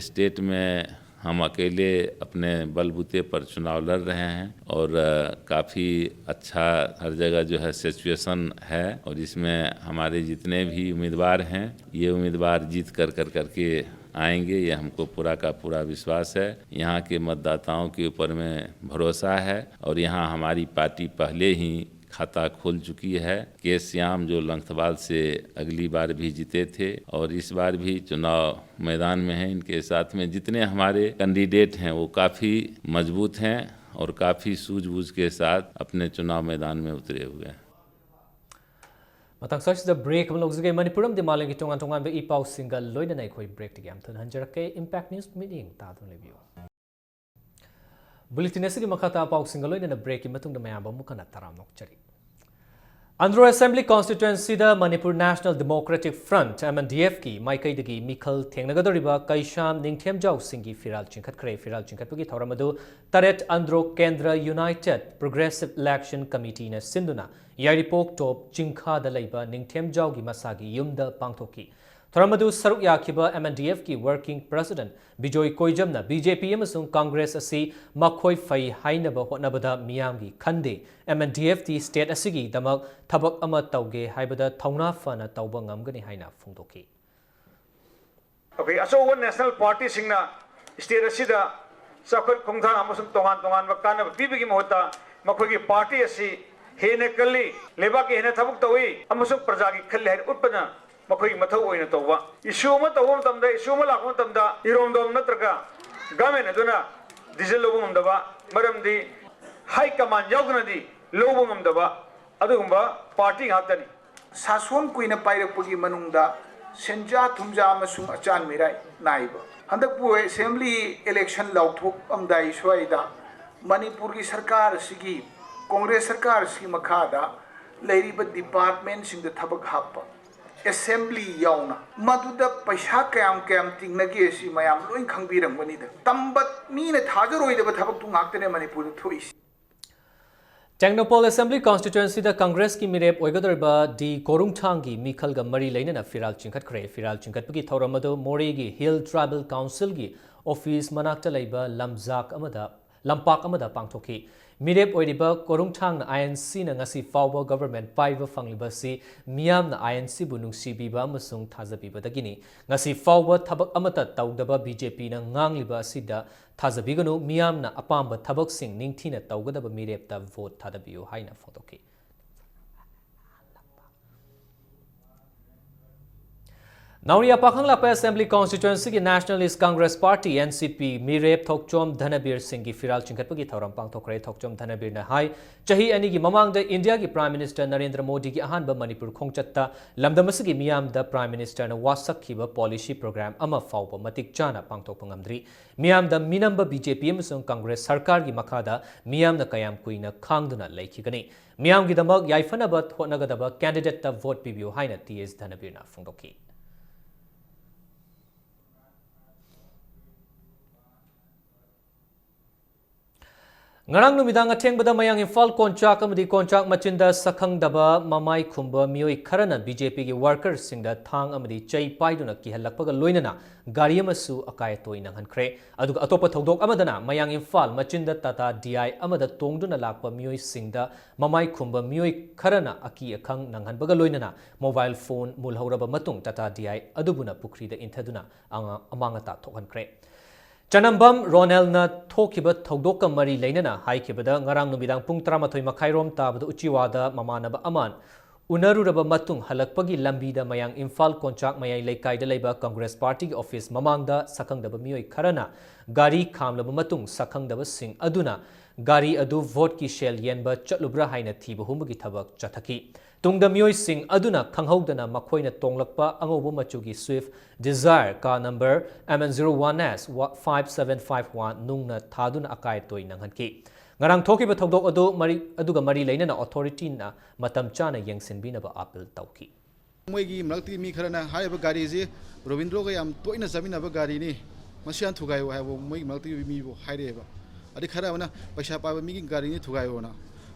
स्टेट में हम अकेले अपने बलबूते पर चुनाव लड़ रहे हैं और अ, काफ़ी अच्छा हर जगह जो है सिचुएशन है और इसमें हमारे जितने भी उम्मीदवार हैं, ये उम्मीदवार जीत कर कर करके आएंगे, ये हमको पूरा का पूरा विश्वास है। यहाँ के मतदाताओं के ऊपर में भरोसा है और यहाँ हमारी पार्टी पहले ही खाता खोल चुकी है। के श्याम जो लंगथबाल से अगली बार भी जीते थे और इस बार भी चुनाव मैदान में है। इनके साथ में जितने हमारे कैंडिडेट हैं, वो काफ़ी मजबूत हैं और काफ़ी सूझबूझ के साथ अपने चुनाव मैदान में उतरे हुए हैं। ꯃꯇꯥꯡ ꯑꯁꯤꯗ ꯕ꯭ꯔꯦꯛ ꯑꯃ ꯂꯧꯖꯒꯦ꯫ ꯃꯅꯤꯄꯨꯔ ꯑꯃꯗꯤ ꯃꯥꯂꯦꯝꯒꯤ ꯇꯣꯉꯥꯟ ꯇꯣꯉꯥꯟꯕ ꯏ ꯄꯥꯎꯁꯤꯡꯒ ꯂꯣꯏꯅꯅ ꯑꯩꯈꯣꯏ ꯕ꯭ꯔꯦꯛꯇꯒꯤ ꯌꯥꯝ ꯊꯨꯅ ꯍꯟꯖꯔꯛꯀꯦ꯫ ꯏꯝꯄꯦꯛ ꯅ꯭ꯌꯨꯁ ꯃꯤꯠꯌꯦꯡ ꯇꯥꯗꯨꯅ ꯂꯩꯕꯤꯌꯨ꯫ ꯕꯨꯂꯦꯇꯤꯟ ꯑꯁꯤꯒꯤ ꯃꯈꯥ ꯇꯥꯕ ꯄꯥꯎꯁꯤꯡꯒ ꯂꯣꯏꯅꯅ ꯕ꯭ꯔꯦꯛꯀꯤ ꯃꯇꯨꯡꯗ ꯃꯌꯥꯝꯕꯨ ꯑꯃꯨꯛ ꯍꯟꯅ ꯇꯔꯥꯝꯅ ꯑꯣꯛꯆꯔꯤ꯫ ꯑꯟꯗ꯭ꯔꯣ ꯑꯦꯁꯦꯝꯕ꯭ꯂꯤ ꯀꯣꯟꯁꯇꯤꯇ꯭ꯋꯦꯟꯁꯤꯗ Manipur national democratic front, M N D F, ꯀꯤ ꯃꯥꯏꯀꯩꯗꯒꯤ ꯃꯤꯈꯜ ꯊꯦꯡꯅꯒꯗꯧꯔꯤꯕ ꯀꯩꯁꯥꯝ ꯅꯤꯡꯊꯦꯝꯖꯥꯎꯁꯤꯡꯒꯤ ꯐꯤꯔꯥꯜ ꯆꯤꯡꯈꯠꯈ꯭ꯔꯦ꯫ ꯐꯤꯔꯥꯜ ꯆꯤꯡꯈꯠꯄꯒꯤ ꯊꯧꯔꯝ ꯑꯗꯨ ꯇꯔꯦꯠ ꯑꯟꯗ꯭ꯔꯣ ꯀꯦꯟꯗ꯭ꯔ ꯌꯨꯅꯥꯏꯇꯦꯗ ꯄ꯭ꯔꯣꯒ꯭ꯔꯦꯁꯤꯚ ꯏꯂꯦꯛꯁꯟ ꯀꯃꯤꯇꯤꯅ ꯁꯤꯟꯗꯨꯅ ꯌꯥꯏꯔꯤꯄꯣꯛ ꯇꯣꯞ ꯆꯤꯡꯈꯥꯗ ꯂꯩꯕ ꯅꯤꯡꯊꯦꯝꯖꯥꯎꯒꯤ ꯃꯁꯥꯒꯤ ꯌꯨꯝꯗ ꯄꯥꯡꯊꯣꯛꯈꯤ꯫ ꯊꯧꯔꯝ ꯑꯗꯨ ꯁꯔꯨꯛ ꯌꯥꯈꯤꯕ M N D F ꯀꯤ working president Bijoy ꯀꯣꯏꯖꯝꯅ B J P ꯑꯃꯁꯨꯡ Congress ꯑꯁꯤ ꯃꯈꯣꯏ ꯐꯩ ꯍꯥꯏꯅꯕ ꯍꯣꯠꯅꯕꯗ ꯃꯤꯌꯥꯝꯒꯤ ꯈꯟꯗꯦ, M N D F T state ꯑꯁꯤꯒꯤꯗꯃꯛ ꯊꯕꯛ ꯑꯃ ꯇꯧꯒꯦ ꯍꯥꯏꯕꯗ ꯊꯧꯅꯥ ꯐꯅ ꯇꯧꯕ ꯉꯝꯒꯅꯤ ꯍꯥꯏꯅ ꯐꯣꯡꯗꯣꯛꯈꯤ꯫ ꯑꯩꯈꯣꯏ ꯑꯆꯧꯕ national party ꯁꯤꯡꯅ state ꯑꯁꯤꯗ ꯆꯥꯎꯈꯠ ꯈꯣꯡꯊꯥꯡ ꯑꯃꯁꯨꯡ ꯇꯣꯉꯥꯟ ꯇꯣꯉꯥꯟꯕ ꯀꯥꯟꯅꯕ ꯄꯤꯕꯒꯤ ꯃꯍꯨꯠꯇ ꯃꯈꯣꯏꯒꯤ party ꯑꯁꯤ ꯍꯦꯟꯅ ꯀꯜꯂꯤ, ꯂꯩꯕꯥꯛꯀꯤ ꯍꯦꯟꯅ ꯊꯕꯛ ꯇꯧꯏ ꯑꯃꯁꯨꯡ ꯄ꯭ꯔꯖꯥꯒꯤ ꯈꯜꯂꯤ ꯍꯥꯏꯅ ꯎꯠꯄꯅ ꯃꯈꯣꯏꯒꯤ ꯃꯊꯧ ꯑꯣꯏꯅ ꯇꯧꯕ꯫ Issue ꯑꯃ ꯇꯧꯕ ꯃꯇꯝꯗ, issue ꯑꯃ ꯂꯥꯛꯄ ꯃꯇꯝꯗ ꯏꯔꯣꯝꯗꯣꯝ ꯅꯠꯇ꯭ꯔꯒ government ꯑꯗꯨꯅ decision ꯂꯧꯕ ꯉꯝꯗꯕ, ꯃꯔꯝꯗꯤ high command ꯌꯥꯎꯗꯅꯗꯤ ꯂꯧꯕ ꯉꯝꯗꯕ ꯑꯗꯨꯒꯨꯝꯕ party ꯉꯥꯛꯇꯅꯤ꯫ ꯁꯥꯁꯣꯟ ꯀꯨꯏꯅ ꯄꯥꯏꯔꯛꯄꯒꯤ ꯃꯅꯨꯡꯗ ꯁꯦꯟꯖꯥ ꯊꯨꯝꯖꯥ ꯑꯃꯁꯨꯡ ꯑꯆꯥꯟ ꯃꯤꯔꯥꯏ ꯅꯥꯏꯕ꯫ ꯍꯟꯗꯛꯄꯨ assembly election ꯂꯥꯎꯊꯣꯛꯑꯝꯗꯥꯏ ꯁ꯭ꯋꯥꯏꯗ ꯃꯅꯤꯄꯨꯔꯒꯤ ꯁꯔꯀꯥꯔ ꯑꯁꯤꯒꯤ, ꯀꯣꯡꯒ꯭ꯔꯦꯁ ꯁꯔꯀꯥꯔ ꯑꯁꯤꯒꯤ ꯃꯈꯥꯗ ꯂꯩꯔꯤꯕ department ꯁꯤꯡꯗ ꯊꯕꯛ ꯍꯥꯞꯄ, assembly ꯌꯥꯎꯅ, ꯃꯗꯨꯗ ꯄꯩꯁꯥ ꯀꯌꯥꯝ ꯀꯌꯥꯝ ꯇꯤꯡꯅꯒꯦ ꯑꯁꯤ ꯃꯌꯥꯝ ꯂꯣꯏ ꯈꯪꯕꯤꯔꯝꯒꯅꯤꯗ꯫ ꯇꯝꯕ ꯃꯤꯅ ꯊꯥꯖꯔꯣꯏꯗꯕ ꯊꯕꯛꯇꯨ ꯉꯥꯛꯇꯅꯦ ꯃꯅꯤꯄꯨꯔꯗ ꯊꯣꯛꯏꯁꯤ꯫ ꯇꯦꯡꯅꯧꯄꯜ Assembly Constituency ꯗ Congress ꯀꯤ ꯃꯤꯔꯦꯞ ꯑꯣꯏꯒꯗꯧꯔꯤꯕ ꯗꯤ ꯀꯣꯔꯨꯡꯊꯥꯡꯒꯤ ꯃꯤꯈꯜꯒ ꯃꯔꯤ ꯂꯩꯅꯅ ꯐꯤꯔꯥꯜ ꯆꯤꯡꯈꯠꯈ꯭ꯔꯦ꯫ ꯐꯤꯔꯥꯜ ꯆꯤꯡꯈꯠꯄꯒꯤ ꯊꯧꯔꯝ ꯑꯗꯨ ꯃꯣꯔꯦꯒꯤ Hill Tribal Council ꯒꯤ office ꯃꯅꯥꯛꯇ ꯂꯩꯕ ꯂꯝꯖꯥꯛ ꯑꯃꯗ, ꯂꯝꯄꯥꯛ ꯑꯃꯗ ꯄꯥꯡꯊꯣꯛꯈꯤ꯫ ꯃꯤꯔꯦꯞ ꯑꯣꯏꯔꯤꯕ ꯀꯣꯔꯨꯡꯊꯥꯡꯅ I N C ꯅ ꯉꯁꯤ ꯐꯥꯎꯕ government ꯄꯥꯏꯕ ꯐꯪꯂꯤꯕ ꯑꯁꯤ ꯃꯤꯌꯥꯝꯅ I N C ꯕꯨ ꯅꯨꯡꯁꯤꯕꯤꯕ ꯑꯃꯁꯨꯡ ꯊꯥꯖꯕꯤꯕꯗꯒꯤꯅꯤ꯫ ꯉꯁꯤ ꯐꯥꯎꯕ ꯊꯕꯛ ꯑꯃꯠꯇ ꯇꯧꯗꯕ B J P ꯅ ꯉꯥꯡꯂꯤꯕ ꯑꯁꯤꯗ ꯊꯥꯖꯕꯤꯒꯅꯨ, ꯃꯤꯌꯥꯝꯅ ꯑꯄꯥꯝꯕ ꯊꯕꯛꯁꯤꯡ ꯅꯤꯡꯊꯤꯅ ꯇꯧꯒꯗꯕ ꯃꯤꯔꯦꯞꯇ vote ꯊꯥꯗꯕꯤꯌꯨ ꯍꯥꯏꯅ ꯐꯣꯡꯗꯣꯛꯈꯤ꯫ ꯅꯥꯎꯔꯤꯌꯥ ꯄꯥꯈꯪꯂꯥꯛꯄ Assembly Constituency ꯒꯤ Nationalist Congress Party, N C P, ꯃꯤꯔꯦꯞ ꯊꯣꯛꯆꯣꯝ ꯙꯅꯕꯤꯔ ꯁꯤꯡꯒꯤ ꯐꯤꯔꯥꯜ ꯆꯤꯡꯈꯠꯄꯒꯤ ꯊꯧꯔꯝ ꯄꯥꯡꯊꯣꯛꯈ꯭ꯔꯦ꯫ ꯊꯣꯛꯆꯣꯝ ꯙꯅꯕꯤꯔꯅ ꯍꯥꯏ, ꯆꯍꯤ ꯑꯅꯤꯒꯤ ꯃꯃꯥꯡꯗ ꯏꯟꯗꯤꯌꯥꯒꯤ Prime Minister ꯅꯔꯦꯟꯗ꯭ꯔ ꯃꯣꯗꯤꯒꯤ ꯑꯍꯥꯟꯕ ꯃꯅꯤꯄꯨꯔ ꯈꯣꯡꯆꯠꯇ ꯂꯝꯗꯝ ꯑꯁꯤꯒꯤ ꯃꯤꯌꯥꯝꯗ Prime Minister ꯅ ꯋꯥꯁꯛꯈꯤꯕ policy program ꯑꯃ ꯐꯥꯎꯕ ꯃꯇꯤꯛ ꯆꯥꯅ ꯄꯥꯡꯊꯣꯛꯄ ꯉꯝꯗ꯭ꯔꯤ꯫ ꯃꯤꯌꯥꯝꯗ ꯃꯤꯅꯝꯕ B J P ꯑꯃꯁꯨꯡ Congress ꯁꯔꯀꯥꯔꯒꯤ ꯃꯈꯥꯗ ꯃꯤꯌꯥꯝꯅ ꯀꯌꯥꯝ ꯀꯨꯏꯅ ꯈꯥꯡꯗꯨꯅ ꯂꯩꯈꯤꯒꯅꯤ? ꯃꯤꯌꯥꯝꯒꯤꯗꯃꯛ ꯌꯥꯏꯐꯅꯕ ꯍꯣꯠꯅꯒꯗꯕ candidate ꯇ vote ꯄꯤꯕꯤꯌꯨ ꯍꯥꯏꯅ T S ꯙꯅꯕꯤꯔꯅ ꯐꯣꯡꯗꯣꯛꯈꯤ꯫ ꯉꯔꯥꯡ ꯅꯨꯃꯤꯗꯥꯡ ꯑꯊꯦꯡꯕꯗ ꯃꯌꯥꯡ ꯏꯝꯐꯥꯜ ꯀꯣꯟꯆꯥꯛ ꯑꯃꯗꯤ ꯀꯣꯟꯆꯥꯛ ꯃꯆꯤꯟꯗ ꯁꯛꯈꯪꯗꯕ ꯃꯃꯥꯏ ꯈꯨꯝꯕ ꯃꯤꯑꯣꯏ ꯈꯔꯅ ꯕꯤ ꯖꯦ ꯄꯤꯒꯤ ꯋꯥꯔꯀꯔꯁꯤꯡꯗ ꯊꯥꯡ ꯑꯃꯗꯤ ꯆꯩ ꯄꯥꯏꯗꯨꯅ ꯀꯤꯍꯜꯂꯛꯄꯒ ꯂꯣꯏꯅꯅ ꯒꯥꯔꯤ ꯑꯃꯁꯨ ꯑꯀꯥꯏ ꯑꯇꯣꯏ ꯅꯪꯍꯟꯈ꯭ꯔꯦ꯫ ꯑꯗꯨꯒ ꯑꯇꯣꯞꯄ ꯊꯧꯗꯣꯛ ꯑꯃꯗꯅ ꯃꯌꯥꯡ ꯏꯝꯐꯥꯜ ꯃꯆꯤꯟꯗ ꯇꯥꯇꯥ ꯗꯤ ꯑꯥꯏ ꯑꯃꯗ ꯇꯣꯡꯗꯨꯅ ꯂꯥꯛꯄ ꯃꯤꯑꯣꯏꯁꯤꯡꯗ ꯃꯃꯥꯏ ꯈꯨꯝꯕ ꯃꯤꯑꯣꯏ ꯈꯔꯅ ꯑꯀꯤ ꯑꯈꯪ ꯅꯪꯍꯟꯕꯒ ꯂꯣꯏꯅꯅ ꯃꯣꯕꯥꯏꯜ ꯐꯣꯟ ꯃꯨꯜꯍꯧꯔꯕ ꯃꯇꯨꯡ ꯇꯥꯇꯥ ꯗꯤ ꯑꯥꯏ ꯑꯗꯨꯕꯨꯅ ꯄꯨꯈ꯭ꯔꯤꯗ ꯏꯟꯊꯗꯨꯅ ꯑꯉꯥ-, ꯑꯃꯥꯡ ꯑꯇꯥ ꯊꯣꯛꯍꯟꯈ꯭ꯔꯦ꯫ ꯆꯅꯝꯕꯝ ꯔꯣꯅꯦꯜꯅ ꯊꯣꯛꯈꯤꯕ ꯊꯧꯗꯣꯛꯀ ꯃꯔꯤ ꯂꯩꯅꯅ ꯍꯥꯏꯈꯤꯕꯗ, ꯉꯔꯥꯡ ꯅꯨꯃꯤꯗꯥꯡ ꯄꯨꯡ ꯇꯔꯥꯃꯥꯊꯣꯏ ꯃꯈꯥꯏꯔꯣꯝ ꯇꯥꯕꯗ ꯎꯆꯤꯋꯥꯗ ꯃꯃꯥꯟꯅꯕ ꯑꯃ ꯎꯅꯔꯨꯔꯕ ꯃꯇꯨꯡ ꯍꯜꯂꯛꯄꯒꯤ ꯂꯝꯕꯤꯗ ꯃꯌꯥꯡ ꯏꯝꯐꯥꯜ ꯀꯣꯟꯆꯥꯛ ꯃꯌꯥꯏ ꯂꯩꯀꯥꯏꯗ ꯂꯩꯕ ꯀꯪꯒ꯭ꯔꯦꯁ ꯄꯥꯔꯇꯤꯒꯤ ꯑꯣꯐꯤꯁ ꯃꯃꯥꯡꯗ ꯁꯛꯈꯪꯗꯕ ꯃꯤꯑꯣꯏ ꯈꯔꯅ ꯒꯥꯔꯤ ꯈꯥꯝꯂꯕ ꯃꯇꯨꯡ ꯁꯛꯈꯪꯗꯕꯁꯤꯡ ꯑꯗꯨꯅ ꯒꯥꯔꯤ ꯑꯗꯨ ꯚꯣꯠꯀꯤ ꯁꯦꯜ ꯌꯦꯟꯕ ꯆꯠꯂꯨꯕ꯭ꯔꯥ ꯍꯥꯏꯅ ꯊꯤꯕ ꯍꯨꯝꯕꯒꯤ ꯊꯕꯛ ꯆꯠꯊꯈꯤ꯫ ꯇꯨꯡꯗ ꯃꯤꯑꯣꯏꯁꯤꯡ ꯑꯗꯨꯅ ꯈꯪꯍꯧꯗꯅ ꯃꯈꯣꯏꯅ ꯇꯣꯡꯂꯛꯄ ꯑꯉꯧꯕ ꯃꯆꯨꯒꯤ Swift Dzire, car number M N zero one S five seven five one, ꯅꯨꯡꯅ ꯊꯥꯗꯨꯅ ꯑꯀꯥꯏ ꯑꯇꯣꯏ ꯅꯪꯍꯟꯈꯤ꯫ ꯉꯔꯥꯡ ꯊꯣꯛꯈꯤꯕ ꯊꯧꯗꯣꯛ ꯑꯗꯨ ꯃꯔꯤ, ꯑꯗꯨꯒ ꯃꯔꯤ ꯂꯩꯅꯅ ꯑꯣꯊꯣꯔꯤꯇꯤꯅ ꯃꯇꯝ ꯆꯥꯅ ꯌꯦꯡꯁꯤꯟꯕꯤꯅꯕ ꯑꯥꯄꯤꯜ ꯇꯧꯈꯤ꯫ ꯃꯣꯏꯒꯤ ꯃꯔꯛꯇꯒꯤ ꯃꯤ ꯈꯔꯅ ꯍꯥꯏꯔꯤꯕ ꯒꯥꯔꯤꯁꯤ ꯔꯣꯕꯤꯟꯗ꯭ꯔꯣꯒ ꯌꯥꯝ ꯇꯣꯏꯅ ꯆꯠꯃꯤꯟꯅꯕ ꯒꯥꯔꯤꯅꯤ, ꯃꯁꯤ ꯍꯥꯟꯅ ꯊꯨꯒꯥꯏꯌꯨ ꯍꯥꯏꯕ ꯃꯣꯏꯒꯤ ꯃꯔꯛꯇꯒꯤ ꯃꯤꯕꯨ ꯍꯥꯏꯔꯛꯑꯦꯕ꯫ ꯑꯗꯩ ꯈꯔ ꯑꯃꯅ ꯄꯩꯁꯥ ꯄꯥꯏꯕ ꯃꯤꯒꯤ ꯒꯥꯔꯤꯅꯤ ꯊꯨꯒꯥꯏꯌꯣꯅ꯫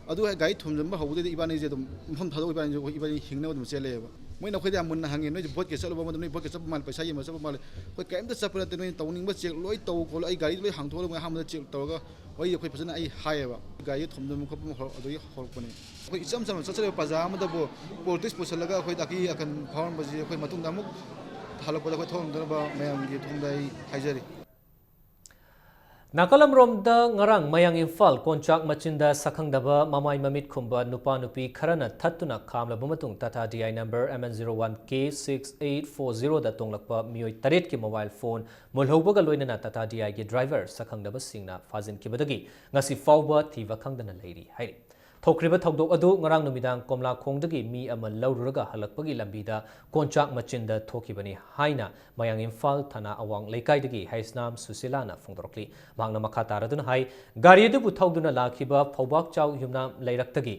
ꯑꯗꯨ ꯍꯦꯛ ꯒꯥꯔꯤ ꯊꯣꯝꯖꯤꯟꯕ ꯍꯧꯕꯗꯩꯗꯤ ꯏꯕꯥꯅꯤꯁꯦ ꯑꯗꯨꯝ ꯃꯐꯝ ꯊꯥꯗꯣꯛ, ꯏꯕꯥꯅꯤꯁꯦ ꯑꯩꯈꯣꯏ, ꯏꯕꯥꯅꯤ ꯍꯤꯡꯅꯕ ꯑꯗꯨꯝ ꯆꯦꯜꯂꯛꯑꯦꯕ꯫ ꯃꯣꯏꯅ ꯑꯩꯈꯣꯏꯗ ꯌꯥꯝ ꯃꯨꯟꯅ ꯍꯪꯉꯦ, "ꯅꯣꯏꯁꯦ ꯚꯣꯠꯀꯤ ꯆꯠꯂꯨꯕ ꯑꯃꯗ ꯅꯣꯏ ꯚꯣꯠꯀꯤ ꯆꯠꯄ ꯃꯥꯜꯂꯦ, ꯄꯩꯁꯥ ꯌꯦꯟꯕ ꯆꯠꯄ ꯃꯥꯜꯂꯦ?" "ꯑꯩꯈꯣꯏ ꯀꯔꯤꯝꯇ ꯆꯠꯄ ꯅꯠꯇꯦ, ꯅꯣꯏꯅ ꯇꯧꯅꯤꯡꯕ ꯆꯦꯛ ꯂꯣꯏ ꯇꯧ ꯈꯣꯠꯂꯨ, ꯑꯩ ꯒꯥꯔꯤꯗꯨ ꯂꯣꯏ ꯍꯥꯡꯗꯣꯛꯍꯜꯂꯨ", ꯃꯣꯏ ꯑꯍꯥꯟꯕꯗ ꯆꯦꯛ ꯇꯧꯔꯒ ꯋꯥꯔꯤ ꯑꯩꯈꯣꯏ ꯐꯖꯅ ꯑꯩ ꯍꯥꯏꯌꯦꯕ꯫ ꯒꯥꯔꯤ ꯊꯣꯝꯖꯤꯟꯕ ꯈꯣꯠꯄ ꯍꯧꯔꯛ-, ꯑꯗꯨꯗꯒꯤ ꯍꯧꯔꯛꯄꯅꯦ꯫ ꯑꯩꯈꯣꯏ ꯏꯆꯝ ꯆꯝꯅ ꯆꯠꯆꯔꯤꯕ ꯄ꯭ꯔꯖꯥ ꯑꯃꯗꯕꯨ ꯄꯣꯂꯤꯇꯤꯛꯁ ꯄꯨꯁꯜꯂꯒ ꯑꯩꯈꯣꯏꯗ ꯑꯀꯤ ꯑꯈꯪ ꯐꯥꯎꯍꯟꯕꯁꯤ ꯑꯩꯈꯣꯏ ꯃꯇꯨꯡꯗ ꯑꯃꯨꯛ ꯍꯜꯂꯛꯄꯗ ꯑꯩꯈꯣꯏ ꯊꯣꯛꯂꯝꯗꯅꯕ ꯃꯌꯥꯝꯒꯤ ꯊꯣꯡꯗ ꯑꯩ ꯍꯥꯏꯖꯔꯤ꯫ ꯅꯥꯀꯜ ꯑꯃꯔꯣꯝꯗ ꯉꯔꯥꯡ ꯃꯌꯥꯡ ꯏꯝꯐꯥꯜ ꯀꯣꯟꯆꯥꯛ ꯃꯆꯤꯟꯗ ꯁꯛꯈꯪꯗꯕ ꯃꯃꯥꯏ ꯃꯃꯤꯠ ꯈꯨꯝꯕ ꯅꯨꯄꯥ ꯅꯨꯄꯤ ꯈꯔꯅ ꯊꯠꯇꯨꯅ ꯈꯥꯝꯂꯕ ꯃꯇꯨꯡ Tata D I number M N zero one K six eight four zero ꯗ ꯇꯣꯡꯂꯛꯄ ꯃꯤꯑꯣꯏ ꯇꯔꯦꯠꯀꯤ ꯃꯣꯕꯥꯏꯜ ꯐꯣꯟ ꯃꯨꯜꯍꯧꯕꯒ ꯂꯣꯏꯅꯅ ꯇꯥꯇꯥ ꯗꯤ ꯑꯥꯏꯒꯤ ꯗ꯭ꯔꯥꯏꯚꯔ ꯁꯛꯈꯪꯗꯕꯁꯤꯡꯅ ꯐꯥꯖꯤꯟꯈꯤꯕꯗꯒꯤ ꯉꯁꯤ ꯐꯥꯎꯕ ꯊꯤꯕ ꯈꯪꯗꯅ ꯂꯩꯔꯤ ꯍꯥꯏꯔꯤ꯫ ꯊꯣꯛꯈ꯭ꯔꯤꯕ ꯊꯧꯗꯣꯛ ꯑꯗꯨ ꯉꯔꯥꯡ ꯅꯨꯃꯤꯗꯥꯡ ꯀꯣꯝꯂꯥꯈꯣꯡꯗꯒꯤ ꯃꯤ ꯑꯃ ꯂꯧꯔꯨꯔꯒ ꯍꯜꯂꯛꯄꯒꯤ ꯂꯝꯕꯤꯗ ꯀꯣꯟꯆꯥꯛ ꯃꯆꯤꯟꯗ ꯊꯣꯛꯈꯤꯕꯅꯤ ꯍꯥꯏꯅ ꯃꯌꯥꯡ ꯏꯝꯐꯥꯜ ꯊꯥꯅꯥ ꯑꯋꯥꯡ ꯂꯩꯀꯥꯏꯗꯒꯤ ꯍꯩꯁꯅꯥꯝ ꯁꯨꯁꯤꯂꯥꯅ ꯐꯣꯡꯗꯣꯔꯛꯂꯤ꯫ ꯃꯍꯥꯛꯅ ꯃꯈꯥ ꯇꯥꯔꯗꯨꯅ ꯍꯥꯏ, ꯒꯥꯔꯤ ꯑꯗꯨꯕꯨ ꯊꯧꯗꯨꯅ ꯂꯥꯛꯈꯤꯕ ꯐꯧꯕꯥꯛꯆꯥꯎ ꯌꯨꯝꯅꯥꯝ ꯂꯩꯔꯛꯇꯒꯤ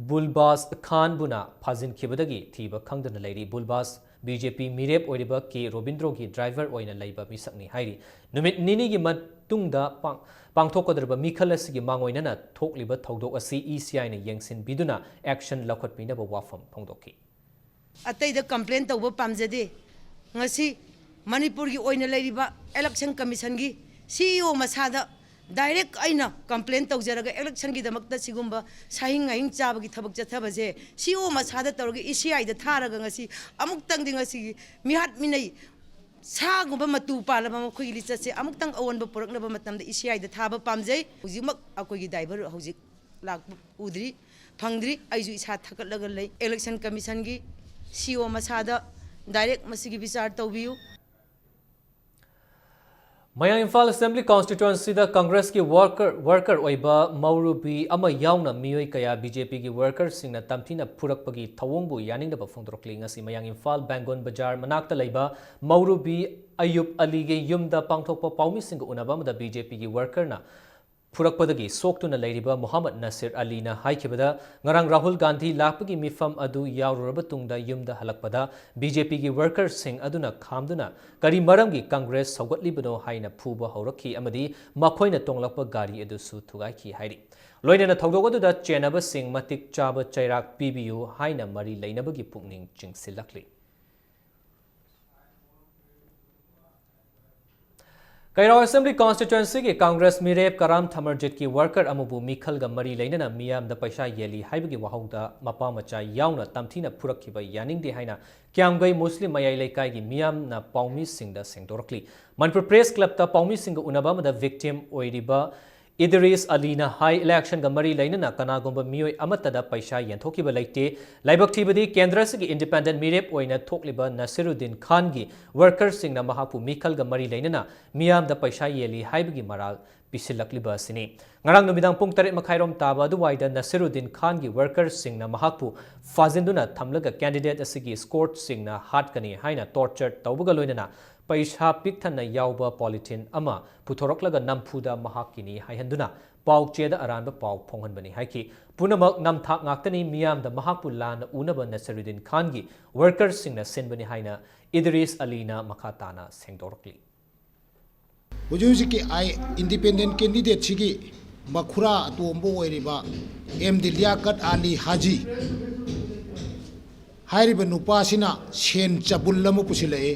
ꯕꯨꯜꯕꯥꯁ ꯈꯥꯟꯕꯨꯅ ꯐꯥꯖꯤꯟꯈꯤꯕꯗꯒꯤ ꯊꯤꯕ ꯈꯪꯗꯅ ꯂꯩꯔꯤ꯫ ꯕꯨꯜꯕꯥꯁ ꯕꯤ ꯖꯦ ꯄꯤ ꯃꯤꯔꯦꯞ ꯑꯣꯏꯔꯤꯕ ꯀꯦ ꯔꯣꯕꯤꯟꯗ꯭ꯔꯣꯒꯤ ꯗ꯭ꯔꯥꯏꯚꯔ ꯑꯣꯏꯅ ꯂꯩꯕ ꯃꯤꯁꯛꯅꯤ ꯍꯥꯏꯔꯤ꯫ ꯅꯨꯃꯤꯠ ꯅꯤꯅꯤꯒꯤ ꯃꯇꯨꯡꯗ ꯄꯥꯡ-, ꯄꯥꯡꯊꯣꯛꯀꯗꯧꯔꯤꯕ ꯃꯤꯈꯜ ꯑꯁꯤꯒꯤ ꯃꯥꯡꯑꯣꯏꯅꯅ ꯊꯣꯛꯂꯤꯕ ꯊꯧꯗꯣꯛ ꯑꯁꯤ ꯏ ꯁꯤ ꯑꯥꯏꯅ ꯌꯦꯡꯁꯤꯟꯕꯤꯗꯨꯅ action ꯂꯧꯈꯠꯄꯤꯅꯕ ꯋꯥꯐꯝ ꯐꯣꯡꯗꯣꯛꯈꯤ꯫ ꯑꯇꯩꯗ complain ꯇꯧꯕ ꯄꯥꯝꯖꯗꯦ꯫ ꯉꯁꯤ ꯃꯅꯤꯄꯨꯔꯒꯤ ꯑꯣꯏꯅ ꯂꯩꯔꯤꯕ Election Commissionꯒꯤ C E O ꯃꯁꯥꯗ direct ꯑꯩꯅ complain ꯇꯧꯖꯔꯒ electionꯒꯤꯗꯃꯛꯇ ꯁꯤꯒꯨꯝꯕ ꯁꯥꯍꯤꯡ ꯉꯥꯍꯤꯡ ꯆꯥꯕꯒꯤ ꯊꯕꯛ ꯆꯠꯊꯕꯁꯦ C E O ꯃꯁꯥꯗ ꯇꯧꯔꯒ ꯏ ꯁꯤ ꯑꯥꯏꯗ ꯊꯥꯔꯒ ꯉꯁꯤ ꯑꯃꯨꯛꯇꯪꯗꯤ ꯉꯁꯤꯒꯤ ꯃꯤꯍꯥꯠ ꯃꯤꯅꯩ ꯁꯥꯒꯨꯝꯕ ꯃꯇꯨ ꯄꯥꯜꯂꯕ ꯃꯈꯣꯏꯒꯤ ꯂꯤꯆꯠꯁꯦ ꯑꯃꯨꯛꯇꯪ ꯑꯑꯣꯟꯕ ꯄꯨꯔꯛꯅꯕ ꯃꯇꯝꯗ ꯏ ꯁꯤ ꯑꯥꯏꯗ ꯊꯥꯕ ꯄꯥꯝꯖꯩ꯫ ꯍꯧꯖꯤꯛꯃꯛ ꯑꯩꯈꯣꯏꯒꯤ driver ꯍꯧꯖꯤꯛ ꯂꯥꯛꯄ ꯎꯗ꯭ꯔꯤ, ꯐꯪꯗ꯭ꯔꯤ꯫ ꯑꯩꯁꯨ ꯏꯁꯥ ꯊꯛꯀꯠꯂꯒ ꯂꯩ꯫ Election Commissionꯒꯤ C E O ꯃꯁꯥꯗ direct ꯃꯁꯤꯒꯤ ꯕꯤꯆꯥꯔ ꯇꯧꯕꯤꯌꯨ꯫ ꯃꯌꯥꯡ ꯏꯝꯐꯥꯜ Assembly Constituencyꯗ Congressꯀꯤ worker, worker ꯑꯣꯏꯕ ꯃꯧꯔꯨꯕꯤ ꯑꯃ ꯌꯥꯎꯅ ꯃꯤꯑꯣꯏ ꯀꯌꯥ ꯕꯤ ꯖꯦ ꯄꯤꯒꯤ workerꯁꯤꯡꯅ ꯇꯝꯊꯤꯅ ꯐꯨꯔꯛꯄꯒꯤ ꯊꯧꯑꯣꯡꯕꯨ ꯌꯥꯅꯤꯡꯗꯕ ꯐꯣꯡꯗꯣꯔꯛꯂꯤ꯫ ꯉꯁꯤ ꯃꯌꯥꯡ ꯏꯝꯐꯥꯜ ꯕꯦꯡꯒꯣꯟ ꯕꯖꯥꯔ ꯃꯅꯥꯛꯇ ꯂꯩꯕ ꯃꯧꯔꯨꯕꯤ ꯑꯌꯨꯕ ꯑꯂꯤꯒꯤ ꯌꯨꯝꯗ ꯄꯥꯡꯊꯣꯛꯄ ꯄꯥꯎꯃꯤꯁꯤꯡꯒ ꯎꯅꯕ ꯑꯃꯗ ꯕꯤ ꯖꯦ ꯄꯤꯒꯤ workerꯅ ꯐꯨꯔꯛꯄꯗꯒꯤ ꯁꯣꯛꯇꯨꯅ ꯂꯩꯔꯤꯕ ꯃꯣꯍꯝꯃꯗ ꯅꯁꯤꯔ ꯑꯂꯤꯅ ꯍꯥꯏꯈꯤꯕꯗ, ꯉꯔꯥꯡ ꯔꯥꯍꯨꯜ ꯒꯥꯟꯙꯤ ꯂꯥꯛꯄꯒꯤ ꯃꯤꯐꯝ ꯑꯗꯨ ꯌꯥꯎꯔꯨꯔꯕ ꯇꯨꯡꯗ ꯌꯨꯝꯗ ꯍꯜꯂꯛꯄꯗ ꯕꯤ ꯖꯦ ꯄꯤꯒꯤ workerꯁꯤꯡ ꯑꯗꯨꯅ ꯈꯥꯝꯗꯨꯅ ꯀꯔꯤ ꯃꯔꯝꯒꯤ Congress ꯁꯧꯒꯠꯂꯤꯕꯅꯣ ꯍꯥꯏꯅ ꯐꯨꯕ ꯍꯧꯔꯛꯈꯤ ꯑꯃꯗꯤ ꯃꯈꯣꯏꯅ ꯇꯣꯡꯂꯛꯄ ꯒꯥꯔꯤ ꯑꯗꯨꯁꯨ ꯊꯨꯒꯥꯏꯈꯤ ꯍꯥꯏꯔꯤ꯫ ꯂꯣꯏꯅꯅ ꯊꯧꯗꯣꯛ ꯑꯗꯨꯗ ꯆꯦꯟꯅꯕꯁꯤꯡ ꯃꯇꯤꯛ ꯆꯥꯕ ꯆꯩꯔꯥꯛ ꯄꯤꯕꯤꯌꯨ ꯍꯥꯏꯅ ꯃꯔꯤ ꯂꯩꯅꯕꯒꯤ ꯄꯨꯛꯅꯤꯡ ꯆꯤꯡꯁꯤꯜꯂꯛꯂꯤ꯫ ꯀꯩꯔꯥꯎ Assembly Constituencyꯒꯤ Congress ꯃꯤꯔꯦꯞ ꯀꯔꯥꯝ ꯊꯃꯔꯖꯤꯠꯀꯤ worker ꯑꯃꯕꯨ ꯃꯤꯈꯜꯒ ꯃꯔꯤ ꯂꯩꯅꯅ ꯃꯤꯌꯥꯝꯗ ꯄꯩꯁꯥ ꯌꯦꯜꯂꯤ ꯍꯥꯏꯕꯒꯤ ꯋꯥꯍꯧꯗ ꯃꯄꯥ ꯃꯆꯥ ꯌꯥꯎꯅ ꯇꯝꯊꯤꯅ ꯐꯨꯔꯛꯈꯤꯕ ꯌꯥꯅꯤꯡꯗꯦ ꯍꯥꯏꯅ ꯀ꯭ꯌꯥꯝꯒꯩ ꯃꯨꯁꯂꯤꯝ ꯃꯌꯥꯏ ꯂꯩꯀꯥꯏꯒꯤ ꯃꯤꯌꯥꯝꯅ ꯄꯥꯎꯃꯤꯁꯤꯡꯗ ꯁꯦꯡꯗꯣꯔꯛꯂꯤ꯫ ꯃꯅꯤꯄꯨꯔ Press Clubꯇ ꯄꯥꯎꯃꯤꯁꯤꯡꯒ ꯎꯅꯕ ꯑꯃꯗ victim ꯑꯣꯏꯔꯤꯕ ꯏꯗꯔꯤꯁ ꯑꯂꯤꯅ ꯍꯥꯏ, electionꯒ ꯃꯔꯤ ꯂꯩꯅꯅ ꯀꯅꯥꯒꯨꯝꯕ ꯃꯤꯑꯣꯏ ꯑꯃꯠꯇꯗ ꯄꯩꯁꯥ ꯌꯦꯟꯊꯣꯛꯈꯤꯕ ꯂꯩꯇꯦ꯫ ꯂꯥꯏꯕꯛ ꯊꯤꯕꯗꯤ ꯀꯦꯟꯗ꯭ꯔꯁꯤꯒꯤ independent ꯃꯤꯔꯦꯞ ꯑꯣꯏꯅ ꯊꯣꯛꯂꯤꯕ ꯅꯁꯤꯔꯨꯗꯤꯟ ꯈꯥꯟꯒꯤ workerꯁꯤꯡꯅ ꯃꯍꯥꯛꯄꯨ ꯃꯤꯈꯜꯒ ꯃꯔꯤ ꯂꯩꯅꯅ ꯃꯤꯌꯥꯝꯗ ꯄꯩꯁꯥ ꯌꯦꯜꯂꯤ ꯍꯥꯏꯕꯒꯤ ꯃꯔꯥꯜ ꯄꯤꯁꯤꯜꯂꯛꯂꯤꯕ ꯑꯁꯤꯅꯤ꯫ ꯉꯔꯥꯡ ꯅꯨꯃꯤꯗꯥꯡ ꯄꯨꯡ ꯇꯔꯦꯠ ꯃꯈꯥꯏꯔꯣꯝ ꯇꯥꯕ ꯑꯗꯨꯋꯥꯏꯗ ꯅꯁꯤꯔꯨꯗꯤꯟ ꯈꯥꯟꯒꯤ workerꯁꯤꯡꯅ ꯃꯍꯥꯛꯄꯨ ꯐꯥꯖꯤꯟꯗꯨꯅ ꯊꯝꯂꯒ candidate ꯑꯁꯤꯒꯤ escortꯁꯤꯡꯅ ꯍꯥꯠꯀꯅꯤ ꯍꯥꯏꯅ torture ꯇꯧꯕꯒ ꯂꯣꯏꯅꯅ ꯄꯩꯁꯥ ꯄꯤꯛ ꯊꯟꯅ ꯌꯥꯎꯕ polythene ꯑꯃ ꯄꯨꯊꯣꯔꯛꯂꯒ ꯅꯝꯐꯨꯗ ꯃꯍꯥꯛꯀꯤꯅꯤ ꯍꯥꯏꯍꯟꯗꯨꯅ ꯄꯥꯎꯆꯦꯗ ꯑꯔꯥꯟꯕ ꯄꯥꯎ ꯐꯣꯡꯍꯟꯕꯅꯤ ꯍꯥꯏꯈꯤ꯫ ꯄꯨꯝꯅꯃꯛ ꯅꯝꯊꯥꯛ ꯉꯥꯛꯇꯅꯤ, ꯃꯤꯌꯥꯝꯗ ꯃꯍꯥꯛꯄꯨ ꯂꯥꯟꯅ ꯎꯅꯕ ꯅꯁꯔꯨꯗꯤꯟ ꯈꯥꯟꯒꯤ ꯋꯔꯀꯔꯁꯤꯡꯅ ꯁꯤꯟꯕꯅꯤ ꯍꯥꯏꯅ ꯏꯗꯔꯤꯁ ꯑꯂꯤꯅ ꯃꯈꯥ ꯇꯥꯅ ꯁꯦꯡꯗꯣꯔꯛꯂꯤ꯫ ꯍꯧꯖꯤꯛ ꯍꯧꯖꯤꯛꯀꯤ ꯑꯥꯏ ꯏꯟꯗꯤꯄꯦꯟꯗꯦꯟ ꯀꯦꯟꯗꯤꯗꯦꯠꯁꯤꯒꯤ ꯃꯈꯨꯔꯥ ꯑꯇꯣꯝꯕ ꯑꯣꯏꯔꯤꯕ ꯑꯦꯝ ꯗꯤ ꯂꯤꯌꯥꯀꯠ ꯑꯂꯤ ꯍꯥꯖꯤ ꯍꯥꯏꯔꯤꯕ ꯅꯨꯄꯥꯁꯤꯅ ꯁꯦꯟ ꯆꯕꯨꯜ ꯑꯃ ꯄꯨꯁꯤꯜꯂꯛꯑꯦ꯫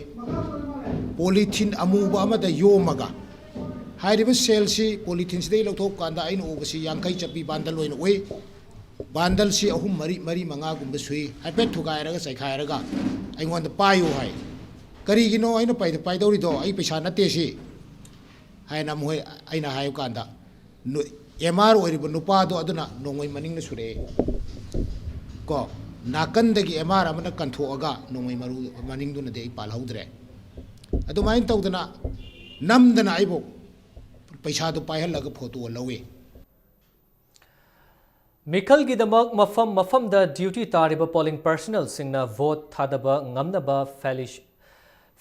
ꯄꯣꯂꯤꯊꯤꯟ ꯑꯃꯨꯕ ꯑꯃꯗ ꯌꯣꯝꯃꯒ꯫ ꯍꯥꯏꯔꯤꯕ ꯁꯦꯜꯁꯤ ꯄꯣꯂꯤꯊꯤꯟꯁꯤꯗꯒꯤ ꯂꯧꯊꯣꯛꯄ ꯀꯥꯟꯗ ꯑꯩꯅ ꯎꯕꯁꯤ ꯌꯥꯡꯈꯩ ꯆꯠꯄꯤ ꯕꯥꯟꯗꯜ ꯑꯣꯏꯅ ꯎꯏ꯫ ꯕꯥꯟꯗꯜꯁꯤ ꯑꯍꯨꯝ, ꯃꯔꯤ, ꯃꯔꯤ, ꯃꯉꯥꯒꯨꯝꯕ ꯁꯨꯏ꯫ ꯍꯥꯏꯐꯦꯠ ꯊꯨꯒꯥꯏꯔꯒ ꯆꯥꯏꯈꯥꯏꯔꯒ ꯑꯩꯉꯣꯟꯗ ꯄꯥꯏꯌꯨ ꯍꯥꯏ꯫ ꯀꯔꯤꯒꯤꯅꯣ ꯑꯩꯅ ꯄꯥꯏꯗ-, ꯄꯥꯏꯗꯧꯔꯤꯗꯣ? ꯑꯩ ꯄꯩꯁꯥ ꯅꯠꯇꯦ ꯁꯤ ꯍꯥꯏꯅ ꯃꯈꯣꯏ, ꯑꯩꯅ ꯍꯥꯏꯕ ꯀꯥꯟꯗ, ꯅꯨ-, ꯑꯦꯝ ꯑꯥꯔ ꯑꯣꯏꯔꯤꯕ ꯅꯨꯄꯥꯗꯣ ꯑꯗꯨꯅ ꯅꯣꯡꯃꯩ ꯃꯅꯤꯡꯅ ꯁꯨꯔꯛꯑꯦ꯫ ꯀꯣ, ꯅꯥꯀꯟꯗꯒꯤ ꯑꯦꯝ ꯑꯥꯔ ꯑꯃꯅ ꯀꯟꯊꯣꯛꯑꯒ ꯅꯣꯡꯃꯩ ꯃꯔꯨ ꯃꯅꯤꯡꯗꯨꯅꯗꯤ ꯑꯩ ꯄꯥꯜꯍꯧꯗ꯭ꯔꯦ꯫ ꯑꯗꯨꯃꯥꯏꯅ ꯇꯧꯗꯅ ꯅꯝꯗꯅ ꯑꯩꯕꯨ ꯄꯩꯁꯥꯗꯨ ꯄꯥꯏꯍꯜꯂꯒ ꯐꯣꯇꯣ ꯂꯧꯏ꯫ ꯃꯤꯈꯜꯒꯤꯗꯃꯛ ꯃꯐꯝ ꯃꯐꯝꯗ ꯗ꯭ꯌꯨꯇꯤ ꯇꯥꯔꯤꯕ ꯄꯣꯂꯤꯡ ꯄꯔꯁꯅꯦꯜꯁꯤꯡꯅ ꯚꯣꯠ ꯊꯥꯗꯕ ꯉꯝꯅꯕ ꯐꯦꯂꯤꯁ-,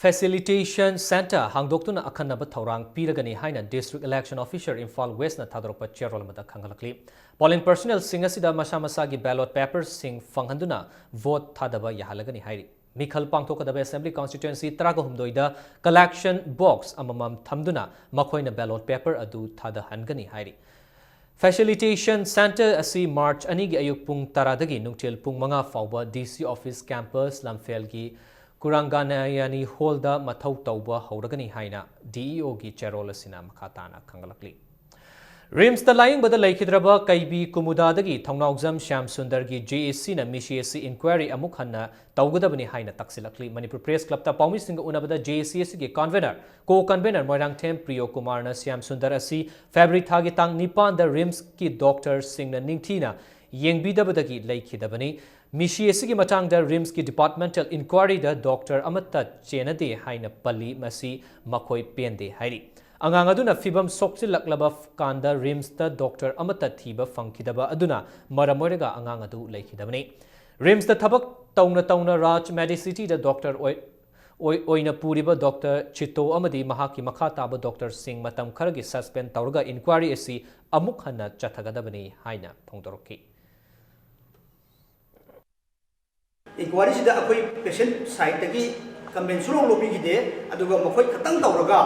ꯐꯦꯁꯤꯂꯤꯇꯦꯁꯟ ꯁꯦꯟꯇꯔ ꯍꯥꯡꯗꯣꯛꯇꯨꯅ ꯑꯈꯟꯅꯕ ꯊꯧꯔꯥꯡ ꯄꯤꯔꯒꯅꯤ ꯍꯥꯏꯅ ꯗꯤꯁꯇ꯭ꯔꯤꯛ ꯏꯂꯦꯛꯁꯟ ꯑꯣꯐꯤꯁꯔ ꯏꯝꯐꯥꯜ ꯋꯦꯁꯅ ꯊꯥꯗꯣꯔꯛꯄ ꯆꯦꯔꯣꯜ ꯑꯃꯗ ꯈꯪꯍꯜꯂꯛꯂꯤ꯫ ꯄꯣꯂꯤꯡ ꯄꯔꯁꯅꯦꯜꯁꯤꯡ ꯑꯁꯤꯗ ꯃꯁꯥ ꯃꯁꯥꯒꯤ ꯕꯦꯂꯣꯠ ꯄꯦꯄꯔꯁꯤꯡ ꯐꯪꯍꯟꯗꯨꯅ ꯚꯣꯠ ꯊꯥꯗꯕ ꯌꯥꯍꯜꯂꯒꯅꯤ ꯍꯥꯏꯔꯤ꯫ ꯃꯤꯈꯜ ꯄꯥꯡꯊꯣꯛꯀꯗꯕ ꯑꯦꯁꯦꯝꯕ꯭ꯂꯤ ꯀꯟꯁꯇꯤꯇ꯭ꯋꯦꯟꯁꯤ ꯇꯔꯥꯒ ꯍꯨꯝꯗꯣꯏꯗ ꯀꯂꯦꯛꯁꯟ ꯕꯣꯛꯁ ꯑꯃꯃꯝ ꯊꯝꯗꯨꯅ ꯃꯈꯣꯏꯅ ꯕꯦꯂꯣꯠ ꯄꯦꯄꯔ ꯑꯗꯨ ꯊꯥꯗꯍꯟꯒꯅꯤ ꯍꯥꯏꯔꯤ꯫ ꯐꯦꯁꯤꯂꯤꯇꯦꯁꯟ ꯁꯦꯟꯇꯔ ꯑꯁꯤ ꯃꯥꯔꯆ ꯑꯅꯤꯒꯤ ꯑꯌꯨꯛ ꯄꯨꯡ ꯇꯔꯥꯗꯒꯤ ꯅꯨꯡꯊꯤꯜ ꯄꯨꯡ ꯃꯉꯥ ꯐꯥꯎꯕ ꯗꯤ ꯁꯤ ꯑꯣꯐꯤꯁ ꯀꯦꯝꯄꯁ ꯂꯝꯐꯦꯜꯒꯤ ꯀꯨꯔꯥꯡꯒꯥꯅꯥꯌꯥꯅꯤ ꯍꯣꯜꯗ ꯃꯊꯧ ꯇꯧꯕ ꯍꯧꯔꯒꯅꯤ ꯍꯥꯏꯅ ꯗꯤ ꯏ ꯑꯣꯒꯤ ꯆꯦꯔꯣꯜ ꯑꯁꯤꯅ ꯃꯈꯥ ꯇꯥꯅ ꯈꯪꯒꯠꯂꯛꯂꯤ꯫ ꯔꯤꯝꯁꯇ ꯂꯥꯌꯦꯡꯕꯗ ꯂꯩꯈꯤꯗ꯭ꯔꯕ ꯀꯩꯕꯤ ꯀꯨꯃꯨꯗꯥꯗꯒꯤ ꯊꯧꯅꯥꯎꯖꯝ ꯁ꯭ꯌꯥꯝ ꯁꯨꯟꯗꯔꯒꯤ ꯖꯦ ꯑꯦ ꯁꯤꯅ ꯃꯤꯁꯤ ꯑꯁꯤ ꯏꯟꯀ꯭ꯋꯥꯏꯔꯤ ꯑꯃꯨꯛ ꯍꯟꯅ ꯇꯧꯒꯗꯕꯅꯤ ꯍꯥꯏꯅ ꯇꯥꯛꯁꯤꯜꯂꯛꯂꯤ꯫ ꯃꯅꯤꯄꯨꯔ ꯄ꯭ꯔꯦꯁ ꯀ꯭ꯂꯕꯇ ꯄꯥꯎꯃꯤꯁꯤꯡꯒ ꯎꯅꯕꯗ ꯖꯦ ꯑꯦ ꯁꯤ ꯑꯁꯤꯒꯤ ꯀꯟꯚꯦꯅꯔ, ꯀꯣ ꯀꯟꯚꯦꯅꯔ ꯃꯣꯏꯔꯥꯡꯊꯦꯝ ꯄ꯭ꯔꯤꯌꯣ ꯀꯨꯃꯥꯔꯅ ꯁ꯭ꯌꯥꯝ ꯁꯨꯟꯗꯔ ꯑꯁꯤ ꯐꯦꯕ꯭ꯔꯨꯋꯥꯔꯤ ꯊꯥꯒꯤ ꯇꯥꯡ ꯅꯤꯄꯥꯟꯗ ꯔꯤꯝꯁꯀꯤ ꯗꯣꯛꯇꯔꯁꯤꯡꯅ ꯅꯤꯡꯊꯤꯅ ꯌꯦꯡꯕꯤꯗꯕꯗꯒꯤ ꯂꯩꯈꯤꯗꯕꯅꯤ꯫ ꯃꯤꯁꯤ ꯑꯁꯤꯒꯤ ꯃꯇꯥꯡꯗ ꯔꯤꯝꯁꯀꯤ ꯗꯤꯄꯥꯔꯠꯃꯦꯟꯇꯦꯜ ꯏꯟꯀ꯭ꯋꯥꯏꯔꯤꯗ ꯗꯣꯛꯇꯔ ꯑꯃꯠꯇ ꯆꯦꯟꯅꯗꯦ ꯍꯥꯏꯅ ꯄꯜꯂꯤ꯫ ꯃꯁꯤ ꯃꯈꯣꯏ ꯄꯦꯟꯗꯦ ꯍꯥꯏꯔꯤ꯫ ꯑꯉꯥꯡ ꯑꯗꯨꯅ ꯐꯤꯚꯝ ꯁꯣꯛꯆꯤꯜꯂꯛꯂꯕ ꯀꯥꯟꯗ ꯔꯤꯝꯁꯇ ꯗꯣꯛꯇꯔ ꯑꯃꯠꯇ ꯊꯤꯕ ꯐꯪꯈꯤꯗꯕ ꯑꯗꯨꯅ ꯃꯔꯝ ꯑꯣꯏꯔꯒ ꯑꯉꯥꯡ ꯑꯗꯨ ꯂꯩꯈꯤꯗꯕꯅꯤ꯫ ꯔꯤꯝꯁꯇ ꯊꯕꯛ ꯇꯧꯅ ꯇꯧꯅ ꯔꯥꯖ ꯃꯦꯗꯤꯁꯤꯇꯤꯗ ꯗꯣꯛꯇꯔ ꯑꯣꯏ-, ꯑꯣꯏ-, ꯑꯣꯏꯅ ꯄꯨꯔꯤꯕ ꯗꯣꯛꯇꯔ ꯆꯤꯇꯣ ꯑꯃꯗꯤ ꯃꯍꯥꯛꯀꯤ ꯃꯈꯥ ꯇꯥꯕ ꯗꯣꯛꯇꯔꯁꯤꯡ ꯃꯇꯝ ꯈꯔꯒꯤ suspend ꯇꯧꯔꯒ inquiry ꯑꯁꯤ ꯑꯃꯨꯛ ꯍꯟꯅ ꯆꯠꯊꯒꯗꯕꯅꯤ ꯍꯥꯏꯅ ꯐꯣꯡꯗꯣꯔꯛꯈꯤ꯫ Inquiry ꯁꯤꯗ ꯑꯩꯈꯣꯏ patient side ꯇꯒꯤ comment ꯁꯨꯡꯂꯧ ꯂꯧꯕꯤꯈꯤꯗꯦ, ꯑꯗꯨꯒ ꯃꯈꯣꯏ ꯈꯛꯇꯪ ꯇꯧꯔꯒ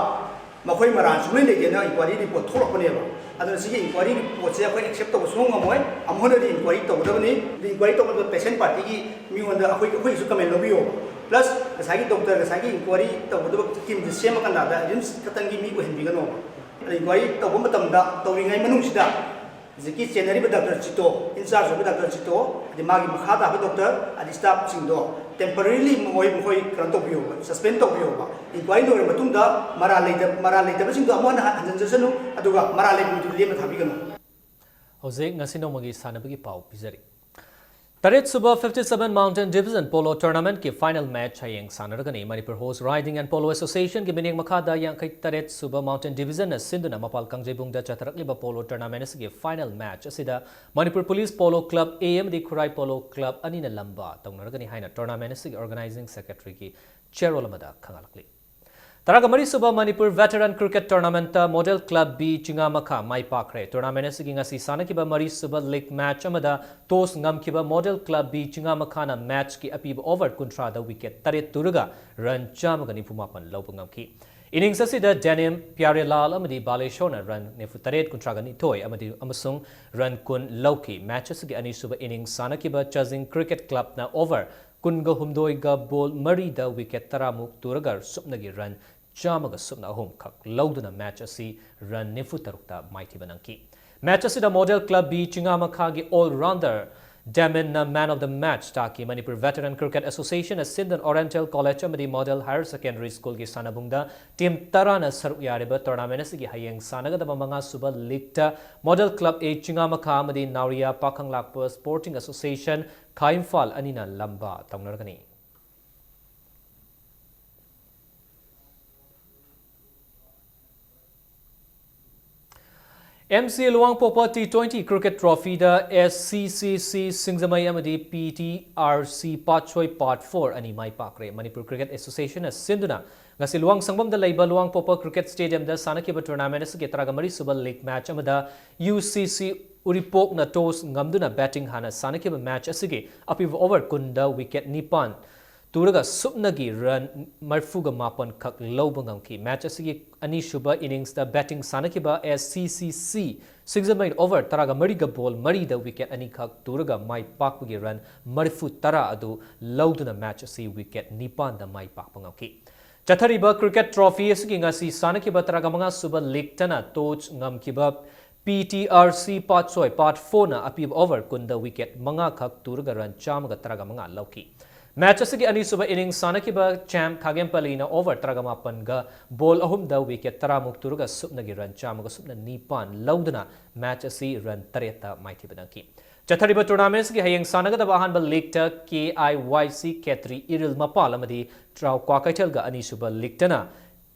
ꯃꯈꯣꯏ ꯃꯔꯥꯜ ꯁꯨꯡꯂꯩ ꯂꯩꯇꯦꯅ inquiry report ꯊꯣꯛꯂꯛꯄꯅꯦꯕ꯫ ꯑꯗꯨꯅ ꯁꯤꯒꯤ inquiry report ꯁꯦ ꯑꯩꯈꯣꯏ accept ꯇꯧꯕ ꯁꯨꯡꯉꯝ ꯉꯝꯃꯣꯏ꯫ ꯑꯃꯨꯛ ꯍꯟꯅꯗꯤ inquiry ꯇꯧꯒꯗꯕꯅꯤ꯫ Inquiry ꯇꯧꯒꯗꯕ patient party ꯒꯤ ꯃꯤꯉꯣꯟꯗ ꯑꯩꯈꯣꯏ, ꯑꯩꯈꯣꯏꯒꯤꯁꯨ comment ꯂꯧꯕꯤꯌꯣ꯫ Plus ꯉꯁꯥꯏꯒꯤ ꯗꯣꯛꯇꯔ, ꯉꯁꯥꯏꯒꯤ inquiry ꯇꯧꯒꯗꯕ team ꯁꯦ ꯁꯦꯝꯃꯀꯥꯟꯗ RIMS ꯈꯛꯇꯪꯒꯤ ꯃꯤ ꯑꯣꯏꯍꯟꯕꯤꯒꯅꯣꯕ꯫ ꯑꯗ inquiry ꯇꯧꯕ ꯃꯇꯝꯗ, ꯇꯧꯔꯤꯉꯩ ꯃꯅꯨꯡꯁꯤꯗ ꯍꯧꯖꯤꯛꯀꯤ ꯆꯦꯟꯅꯔꯤꯕ ꯗꯥꯛꯇꯔ ꯆꯤꯇꯣ, in charge ꯑꯣꯏꯕ ꯗꯥꯛꯇꯔ ꯆꯤꯇꯣ, ꯑꯗꯩ ꯃꯥꯒꯤ ꯃꯈꯥ ꯇꯥꯕ ꯗꯣꯛꯇꯔ, ꯑꯗꯩ staff ꯁꯤꯡꯗꯣ temporarily ꯃꯈꯣꯏ, ꯃꯈꯣꯏ ꯀꯩꯅꯣ ꯇꯧꯕꯤꯌꯣꯕ, suspend ꯇꯧꯕꯤꯌꯣꯕ꯫ Inquiry ꯂꯣꯏꯔꯕ ꯃꯇꯨꯡꯗ ꯃꯔꯥꯜ ꯂꯩꯇ-, ꯃꯔꯥꯜ ꯂꯩꯇꯕꯁꯤꯡꯗꯣ ꯑꯃꯨꯛ ꯍꯟꯅ ꯍꯟꯖꯤꯟꯖꯁꯅꯨ, ꯑꯗꯨꯒ ꯃꯔꯥꯜ ꯂꯩꯕ ꯃꯤꯗꯨ ꯂꯦꯝꯅ ꯊꯥꯕꯤꯒꯅꯨ꯫ ꯍꯧꯖꯤꯛ ꯉꯁꯤ ꯅꯣꯡꯃꯒꯤ ꯁꯥꯟꯅꯕꯒꯤ ꯄꯥꯎ ꯄꯤꯖꯔꯤ꯫ ꯇꯔꯦꯠ ꯁꯨꯕ fifty seven Mountain Division Polo Tournament ꯀꯤ final match ꯍꯌꯦꯡ ꯁꯥꯟꯅꯔꯒꯅꯤ꯫ Manipur Horse Riding and Polo Association ꯒꯤ ꯃꯤꯠꯌꯦꯡ ꯃꯈꯥꯗ ꯌꯥꯡꯈꯩ ꯇꯔꯦꯠ ꯁꯨꯕ Mountain Division ꯅ ꯁꯤꯟꯗꯨꯅ ꯃꯄꯥꯜ ꯀꯥꯡꯖꯩꯕꯨꯡꯗ ꯆꯠꯊꯔꯛꯂꯤꯕ polo tournament ꯑꯁꯤꯒꯤ final match ꯑꯁꯤꯗ Manipur Police Polo Club A ꯑꯃꯗꯤ ꯈꯨꯔꯥꯏ Polo Club ꯑꯅꯤꯅ ꯂꯝꯕꯥ ꯇꯧꯅꯔꯒꯅꯤ ꯍꯥꯏꯅ tournament ꯑꯁꯤꯒꯤ organizing secretary ꯒꯤ ꯆꯦꯔꯣꯜ ꯑꯃꯗ ꯈꯪꯍꯜꯂꯛꯂꯤ꯫ ꯇꯔꯥꯒ ꯃꯔꯤ ꯁꯨꯕ ꯃꯅꯤꯄꯨꯔ Veteran Cricket Tournament ꯇ Model Club B ꯆꯤꯉꯥꯃꯈꯥ ꯃꯥꯏ ꯄꯥꯛꯈ꯭ꯔꯦ꯫ Tournament ꯑꯁꯤꯒꯤ ꯉꯁꯤ ꯁꯥꯟꯅꯈꯤꯕ ꯃꯔꯤ ꯁꯨꯕ league match ꯑꯃꯗ toss ꯉꯝꯈꯤꯕ Model Club B ꯆꯤꯉꯥꯃꯈꯥꯅ match ꯀꯤ ꯑꯄꯤꯕ over ꯀꯨꯟꯊ꯭ꯔꯥꯗ wicket ꯇꯔꯦꯠ ꯇꯨꯔꯒ run ꯆꯥꯝꯃꯒ ꯅꯤꯐꯨ ꯃꯥꯄꯟ ꯂꯧꯕ ꯉꯝꯈꯤ꯫ Innings ꯑꯁꯤꯗ Denim, Pyarelal ꯑꯃꯗꯤ Baleshwar ꯅ run ꯅꯤꯐꯨ ꯇꯔꯦꯠ, ꯀꯨꯟꯊ꯭ꯔꯥꯒ ꯅꯤꯊꯣꯏ ꯑꯃꯗꯤ, ꯑꯃꯁꯨꯡ run ꯀꯨꯟ ꯂꯧꯈꯤ꯫ Match ꯑꯁꯤꯒꯤ ꯑꯅꯤꯁꯨꯕ innings ꯁꯥꯟꯅꯈꯤꯕ Chazing Cricket Club ꯅ over ꯀꯨꯟꯒ ꯍꯨꯝꯗꯣꯏꯒ ball ꯃꯔꯤꯗ wicket ꯇꯔꯥꯃꯨꯛ ꯇꯨꯔꯒ ꯁꯨꯞꯅꯒꯤ run ꯆꯥꯝꯃꯒ ꯁꯨꯞꯅ ꯑꯍꯨꯝ ꯈꯛ ꯂꯧꯗꯨꯅ match ꯑꯁꯤ run ꯅꯤꯐꯨ ꯇꯔꯨꯛꯇ ꯃꯥꯏꯊꯤꯕ ꯅꯪꯈꯤ꯫ Match ꯑꯁꯤꯗ Model Club B ꯆꯤꯉꯥꯃꯈꯥꯒꯤ all rounder Denim ꯅ man of the match ꯇꯥꯈꯤ꯫ ꯃꯅꯤꯄꯨꯔ Veteran Cricket Association ꯅ ꯁꯤꯟꯗꯨꯅ Oriental College ꯑꯃꯗꯤ Model Higher Secondary School ꯒꯤ ꯁꯥꯟꯅꯕꯨꯡꯗ team ꯇꯔꯥꯅ ꯁꯔꯨꯛ ꯌꯥꯔꯤꯕ tournament ꯑꯁꯤꯒꯤ ꯍꯌꯦꯡ ꯁꯥꯟꯅꯒꯗꯕ ꯃꯉꯥ ꯁꯨꯕ league ꯇ Model Club A ꯆꯤꯉꯥꯃꯈꯥ ꯑꯃꯗꯤ ꯅꯥꯎꯔꯤꯌꯥ ꯄꯥꯈꯪꯂꯥꯛꯄ Sporting Association ꯈꯥ ꯏꯝꯐꯥꯜ ꯑꯅꯤꯅ ꯂꯝꯕꯥ ꯇꯧꯅꯔꯒꯅꯤ꯫ ꯑꯦꯝ ꯁꯤ ꯂꯨꯋꯥꯡꯄꯣꯛꯄ ꯇꯤ ꯇ꯭ꯋꯦꯟꯇꯤ ꯀ꯭ꯔꯤꯀꯦꯠ ꯇ꯭ꯔꯣꯐꯤꯗ ꯑꯦꯁ ꯁꯤ ꯁꯤ ꯁꯤ ꯁꯤꯡꯖꯃꯩ ꯑꯃꯗꯤ ꯄꯤ ꯇꯤ ꯑꯥꯔ ꯁꯤ ꯄꯥꯠꯁꯣꯏ ꯄꯥꯔꯠ ꯐꯣꯔ ꯑꯅꯤ ꯃꯥꯏ ꯄꯥꯛꯈ꯭ꯔꯦ꯫ ꯃꯅꯤꯄꯨꯔ ꯀ꯭ꯔꯤꯀꯦꯠ ꯑꯦꯁꯣꯁꯤꯌꯦꯁꯟꯅ ꯁꯤꯟꯗꯨꯅ ꯉꯁꯤ ꯂꯨꯋꯥꯡꯁꯪꯕꯝꯗ ꯂꯩꯕ ꯂꯨꯋꯥꯡꯄꯣꯛꯄ ꯀ꯭ꯔꯤꯀꯦꯠ ꯁ꯭ꯇꯦꯗꯤꯌꯝꯗ ꯁꯥꯟꯅꯈꯤꯕ ꯇꯣꯔꯅꯥꯃꯦꯟꯠ ꯑꯁꯤꯒꯤ ꯇꯔꯥꯒ ꯃꯔꯤ ꯁꯨꯕ ꯂꯤꯒ ꯃꯦꯆ ꯑꯃꯗ ꯌꯨ ꯁꯤ ꯁꯤ ꯎꯔꯤꯄꯣꯛꯅ ꯇꯣꯁ ꯉꯝꯗꯨꯅ ꯕꯦꯇꯤꯡ ꯍꯥꯟꯅ ꯁꯥꯟꯅꯈꯤꯕ ꯃꯦꯆ ꯑꯁꯤꯒꯤ ꯑꯄꯤꯕ ꯑꯣꯚꯔ ꯀꯨꯟꯗ ꯋꯤꯀꯦꯠ ꯅꯤꯄꯥꯟ ꯇꯨꯔꯒ ꯁꯨꯞꯅꯒꯤ ꯔꯟ ꯃꯔꯤꯐꯨꯒ ꯃꯥꯄꯟ ꯈꯛ ꯂꯧꯕ ꯉꯝꯈꯤ꯫ ꯃꯦꯆ ꯑꯁꯤꯒꯤ ꯑꯅꯤꯁꯨꯕ ꯏꯅꯤꯡꯁꯇ ꯕꯦꯇꯤꯡ ꯁꯥꯟꯅꯈꯤꯕ ꯑꯦꯁ ꯁꯤ ꯁꯤ ꯁꯤ ꯁꯤꯡꯖꯃꯩ ꯑꯣꯚꯔ ꯇꯔꯥꯒ ꯃꯔꯤꯒ ꯕꯣꯜ ꯃꯔꯤꯗ ꯋꯤꯀꯦꯠ ꯑꯅꯤꯈꯛ ꯇꯨꯔꯒ ꯃꯥꯏ ꯄꯥꯛꯄꯒꯤ ꯔꯟ ꯃꯔꯤꯐꯨ ꯇꯔꯥ ꯑꯗꯨ ꯂꯧꯗꯨꯅ ꯃꯦꯆ ꯑꯁꯤ ꯋꯤꯀꯦꯠ ꯅꯤꯄꯥꯟꯗ ꯃꯥꯏ ꯄꯥꯛꯄ ꯉꯝꯈꯤ꯫ ꯆꯠꯊꯔꯤꯕ ꯀ꯭ꯔꯤꯀꯦꯠ ꯇ꯭ꯔꯣꯐꯤ ꯑꯁꯤꯒꯤ ꯉꯁꯤ ꯁꯥꯟꯅꯈꯤꯕ ꯇꯔꯥꯒ ꯃꯉꯥ ꯁꯨꯕ ꯂꯤꯒꯇꯅ ꯇꯣꯁ ꯉꯝꯈꯤꯕ ꯄꯤ ꯇꯤ ꯑꯥꯔ ꯁꯤ ꯄꯥꯠꯁꯣꯏ ꯄꯥꯔꯠ ꯐꯣꯔꯅ ꯑꯄꯤꯕ ꯑꯣꯚꯔ ꯀꯨꯟꯗ ꯋꯤꯀꯦꯠ ꯃꯉꯥ ꯈꯛ ꯇꯨꯔꯒ ꯔꯟ ꯆꯥꯝꯃꯒ ꯇꯔꯥꯒ ꯃꯉꯥ ꯂꯧꯈꯤ꯫ ꯃꯦꯆ ꯑꯁꯤꯒꯤ ꯑꯅꯤꯁꯨꯕ ꯏꯅꯤꯡꯁ ꯁꯥꯟꯅꯈꯤꯕ ꯆꯦꯝ ꯈꯥꯒꯦꯝꯄꯂꯤꯅ ꯑꯣꯚꯔ ꯇꯔꯥꯒ ꯃꯥꯄꯟꯒ ꯕꯣꯜ ꯑꯍꯨꯝꯗ ꯋꯤꯀꯦꯠ ꯇꯔꯥꯃꯨꯛ ꯇꯨꯔꯒ ꯁꯨꯞꯅꯒꯤ ꯔꯟ ꯆꯥꯝꯃꯒ ꯁꯨꯞꯅ ꯅꯤꯄꯥꯟ ꯂꯧꯗꯨꯅ ꯃꯦꯆ ꯑꯁꯤ ꯔꯟ ꯇꯔꯦꯠꯇ ꯃꯥꯏꯊꯤꯕ ꯅꯪꯈꯤ꯫ ꯆꯠꯊꯔꯤꯕ ꯇꯣꯔꯅꯥꯃꯦꯟꯠ ꯑꯁꯤꯒꯤ ꯍꯌꯦꯡ ꯁꯥꯟꯅꯒꯗꯕ ꯑꯍꯥꯟꯕ ꯂꯤꯒꯇ ꯀꯦ ꯑꯥꯏ ꯋꯥꯏ ꯁꯤ ꯈꯦꯇ꯭ꯔꯤ ꯏꯔꯤꯜ ꯃꯄꯥꯜ ꯑꯃꯗꯤ ꯇ꯭ꯔꯥꯎ ꯀ꯭ꯋꯥꯀꯩꯊꯦꯜꯒ ꯑꯅꯤꯁꯨꯕ ꯂꯤꯒꯇꯅ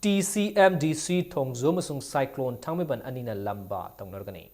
ꯇꯤ ꯁꯤ ꯑꯦꯝ ꯗꯤ ꯁꯤ ꯊꯣꯡꯖꯨ ꯑꯃꯁꯨꯡ ꯁꯥꯏꯀ꯭ꯂꯣꯟ ꯊꯥꯡꯃꯩꯕꯟ ꯑꯅꯤꯅ ꯂꯝꯕꯥ ꯇꯧꯅꯔꯒꯅꯤ꯫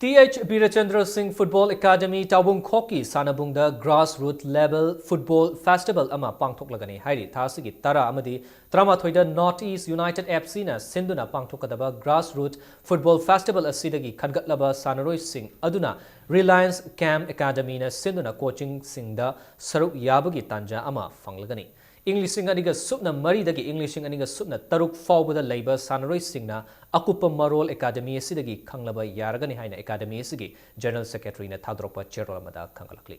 T H Birchandra Singh football academy ꯇꯥꯎꯕꯨꯡꯈꯣꯛꯀꯤ ꯁꯥꯟꯅꯕꯨꯡꯗ grass root level football festival ꯑꯃ ꯄꯥꯡꯊꯣꯛꯂꯒꯅꯤ ꯍꯥꯏꯔꯤ꯫ ꯊꯥ ꯑꯁꯤꯒꯤ ꯇꯔꯥ ꯑꯃꯗꯤ ꯇꯔꯥꯃꯥꯊꯣꯏꯗ ꯅꯣꯔꯠ ꯏꯁ ꯌꯨꯅꯥꯏꯇꯦꯗ ꯑꯦꯐ ꯁꯤꯅ ꯁꯤꯟꯗꯨꯅ ꯄꯥꯡꯊꯣꯛꯀꯗꯕ ꯒ꯭ꯔꯥꯁ ꯔꯨꯠ ꯐꯨꯠꯕꯣꯜ ꯐꯦꯁꯇꯤꯚꯦꯜ ꯑꯁꯤꯗꯒꯤ ꯈꯟꯒꯠꯂꯕ ꯁꯥꯟꯅꯔꯣꯏꯁꯤꯡ ꯑꯗꯨꯅ ꯔꯤꯂꯥꯌꯟꯁ ꯀꯦꯝ ꯑꯦꯀꯥꯗꯃꯤꯅ ꯁꯤꯟꯗꯨꯅ ꯀꯣꯆꯤꯡꯁꯤꯡꯗ ꯁꯔꯨꯛ ꯌꯥꯕꯒꯤ ꯇꯥꯟꯖꯥ ꯑꯃ ꯐꯪꯂꯒꯅꯤ꯫ ꯏꯪ ꯂꯤꯁꯤꯡ ꯑꯅꯤꯒ ꯁꯨꯞꯅ ꯃꯔꯤꯗꯒꯤ ꯏꯪ ꯂꯤꯁꯤꯡ ꯑꯅꯤꯒ ꯁꯨꯞꯅ ꯇꯔꯨꯛ ꯐꯥꯎꯕꯗ ꯂꯩꯕ ꯁꯥꯟꯅꯔꯣꯏꯁꯤꯡꯅ ꯑꯀꯨꯞꯄ ꯃꯔꯣꯜ ꯑꯦꯀꯥꯗꯃꯤ ꯑꯁꯤꯗꯒꯤ ꯈꯪꯂꯕ ꯌꯥꯔꯒꯅꯤ ꯍꯥꯏꯅ ꯑꯦꯀꯥꯗꯃꯤ ꯑꯁꯤꯒꯤ ꯖꯦꯅꯔꯦꯜ ꯁꯦꯀ꯭ꯔꯦꯇꯔꯤꯅ ꯊꯥꯗꯣꯔꯛꯄ ꯆꯦꯔꯣꯜ ꯑꯃꯗ ꯈꯪꯒꯠꯂꯛꯂꯤ꯫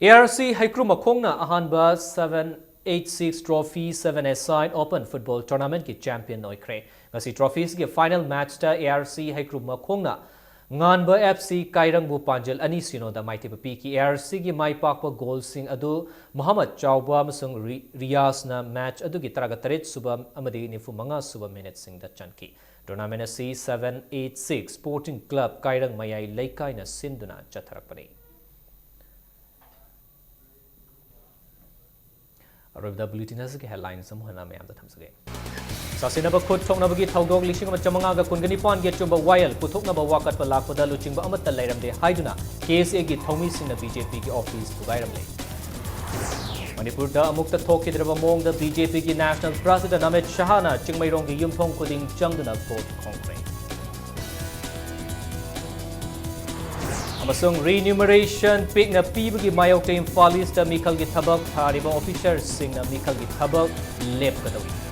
ꯑꯦ ꯑꯥꯔ ꯁꯤ ꯍꯩꯀ꯭ꯔꯨ ꯃꯈꯣꯡꯅ ꯑꯍꯥꯟꯕ seven eight six trophy seven A side open football ꯇꯣꯔꯅꯥꯃꯦꯟꯠꯀꯤ ꯆꯦꯝꯄꯤꯌꯟ ꯑꯣꯏꯈ꯭ꯔꯦ꯫ ꯉꯁꯤ ꯇ꯭ꯔꯣꯐꯤ ꯑꯁꯤꯒꯤ ꯐꯥꯏꯅꯦꯜ ꯃꯦꯆꯇ ꯑꯦ ꯑꯥꯔ ꯁꯤ ꯍꯩꯀ꯭ꯔꯨ ꯃꯈꯣꯡꯅ ꯉꯥꯟꯕ ꯑꯦꯐ ꯁꯤ ꯀꯥꯏꯔꯪꯕꯨ ꯄꯥꯟꯖꯜ ꯑꯅꯤ ꯁꯤꯅꯣꯗ ꯃꯥꯏꯊꯤꯕ ꯄꯤꯈꯤ꯫ ꯑꯦ ꯑꯥꯔ ꯁꯤꯒꯤ ꯃꯥꯏ ꯄꯥꯛꯄ ꯒꯣꯜꯁꯤꯡ ꯑꯗꯨ ꯃꯣꯍꯝꯃꯗ ꯆꯥꯎꯕ ꯑꯃꯁꯨꯡ ꯔꯤ-, ꯔꯤꯌꯥꯖꯅ ꯃꯦꯆ ꯑꯗꯨꯒꯤ ꯇꯔꯥꯒ ꯇꯔꯦꯠ ꯁꯨꯕ ꯑꯃꯗꯤ ꯅꯤꯐꯨ ꯃꯉꯥ ꯁꯨꯕ ꯃꯤꯅꯤꯠꯁꯤꯡꯗ ꯆꯟꯈꯤ꯫ ꯇꯣꯔꯅꯥꯃꯦꯟ ꯑꯁꯤ seven eight six sporting club Kairang ꯃꯌꯥꯏ ꯂꯩꯀꯥꯏꯅ ꯁꯤꯟꯗꯨꯅ ꯆꯠꯊꯔꯛꯄꯅꯤ꯫ ꯑꯔꯣꯏꯕꯗ ꯕꯨꯂꯦꯇꯤꯟ ꯑꯁꯤꯒꯤ ꯍꯦꯗꯂꯥꯏꯟꯁ ꯑꯃꯨꯛ ꯍꯟꯅ ꯃꯌꯥꯝꯗ ꯊꯝꯖꯒꯦ꯫ ꯁꯥꯁꯤꯟꯅꯕ ꯈꯨꯠ ꯊꯣꯛꯅꯕꯒꯤ ꯊꯧꯗꯣꯛ ꯂꯤꯁꯤꯡ ꯑꯃ ꯆꯥꯃꯉꯥꯒ ꯀꯨꯟꯒ ꯅꯤꯄꯥꯟꯒꯤ ꯑꯆꯨꯝꯕ ꯋꯥꯌꯦꯜ ꯄꯨꯊꯣꯛꯅꯕ ꯋꯥꯀꯠꯄ ꯂꯥꯛꯄꯗ ꯂꯨꯆꯤꯡꯕ ꯑꯃꯠꯇ ꯂꯩꯔꯝꯗꯦ ꯍꯥꯏꯗꯨꯅ ꯀꯦ ꯑꯦꯁ ꯑꯦꯒꯤ ꯊꯧꯃꯤꯁꯤꯡꯅ ꯕꯤ ꯖꯦ ꯄꯤꯒꯤ ꯑꯣꯐꯤꯁ ꯊꯨꯒꯥꯏꯔꯝꯂꯦ꯫ ꯃꯅꯤꯄꯨꯔꯗ ꯑꯃꯨꯛꯇ ꯊꯣꯛꯈꯤꯗ꯭ꯔꯕ ꯃꯑꯣꯡꯗ ꯕꯤ ꯖꯦ ꯄꯤꯒꯤ ꯅꯦꯁꯅꯦꯜ ꯄ꯭ꯔꯁꯤꯗꯦꯟꯠ ꯑꯃꯤꯠ ꯁꯍꯥꯅ ꯆꯤꯡꯃꯩꯔꯣꯡꯒꯤ ꯌꯨꯝꯊꯣꯡ ꯈꯨꯗꯤꯡ ꯆꯪꯗꯨꯅ ꯚꯣꯠ ꯈꯣꯝꯈ꯭ꯔꯦ꯫ ꯑꯃꯁꯨꯡ ꯔꯤꯅ꯭ꯌꯨꯃꯔꯦꯁꯟ ꯄꯤꯛꯅ ꯄꯤꯕꯒꯤ ꯃꯥꯌꯣꯛꯇ ꯏꯝꯐꯥꯜ ꯏꯁꯇ ꯃꯤꯈꯜꯒꯤ ꯊꯕꯛ ꯊꯥꯔꯤꯕ ꯑꯣꯐꯤꯁꯔꯁꯤꯡꯅ ꯃꯤꯈꯜꯒꯤ ꯊꯕꯛ ꯂꯦꯞꯀꯗꯧꯔꯤ꯫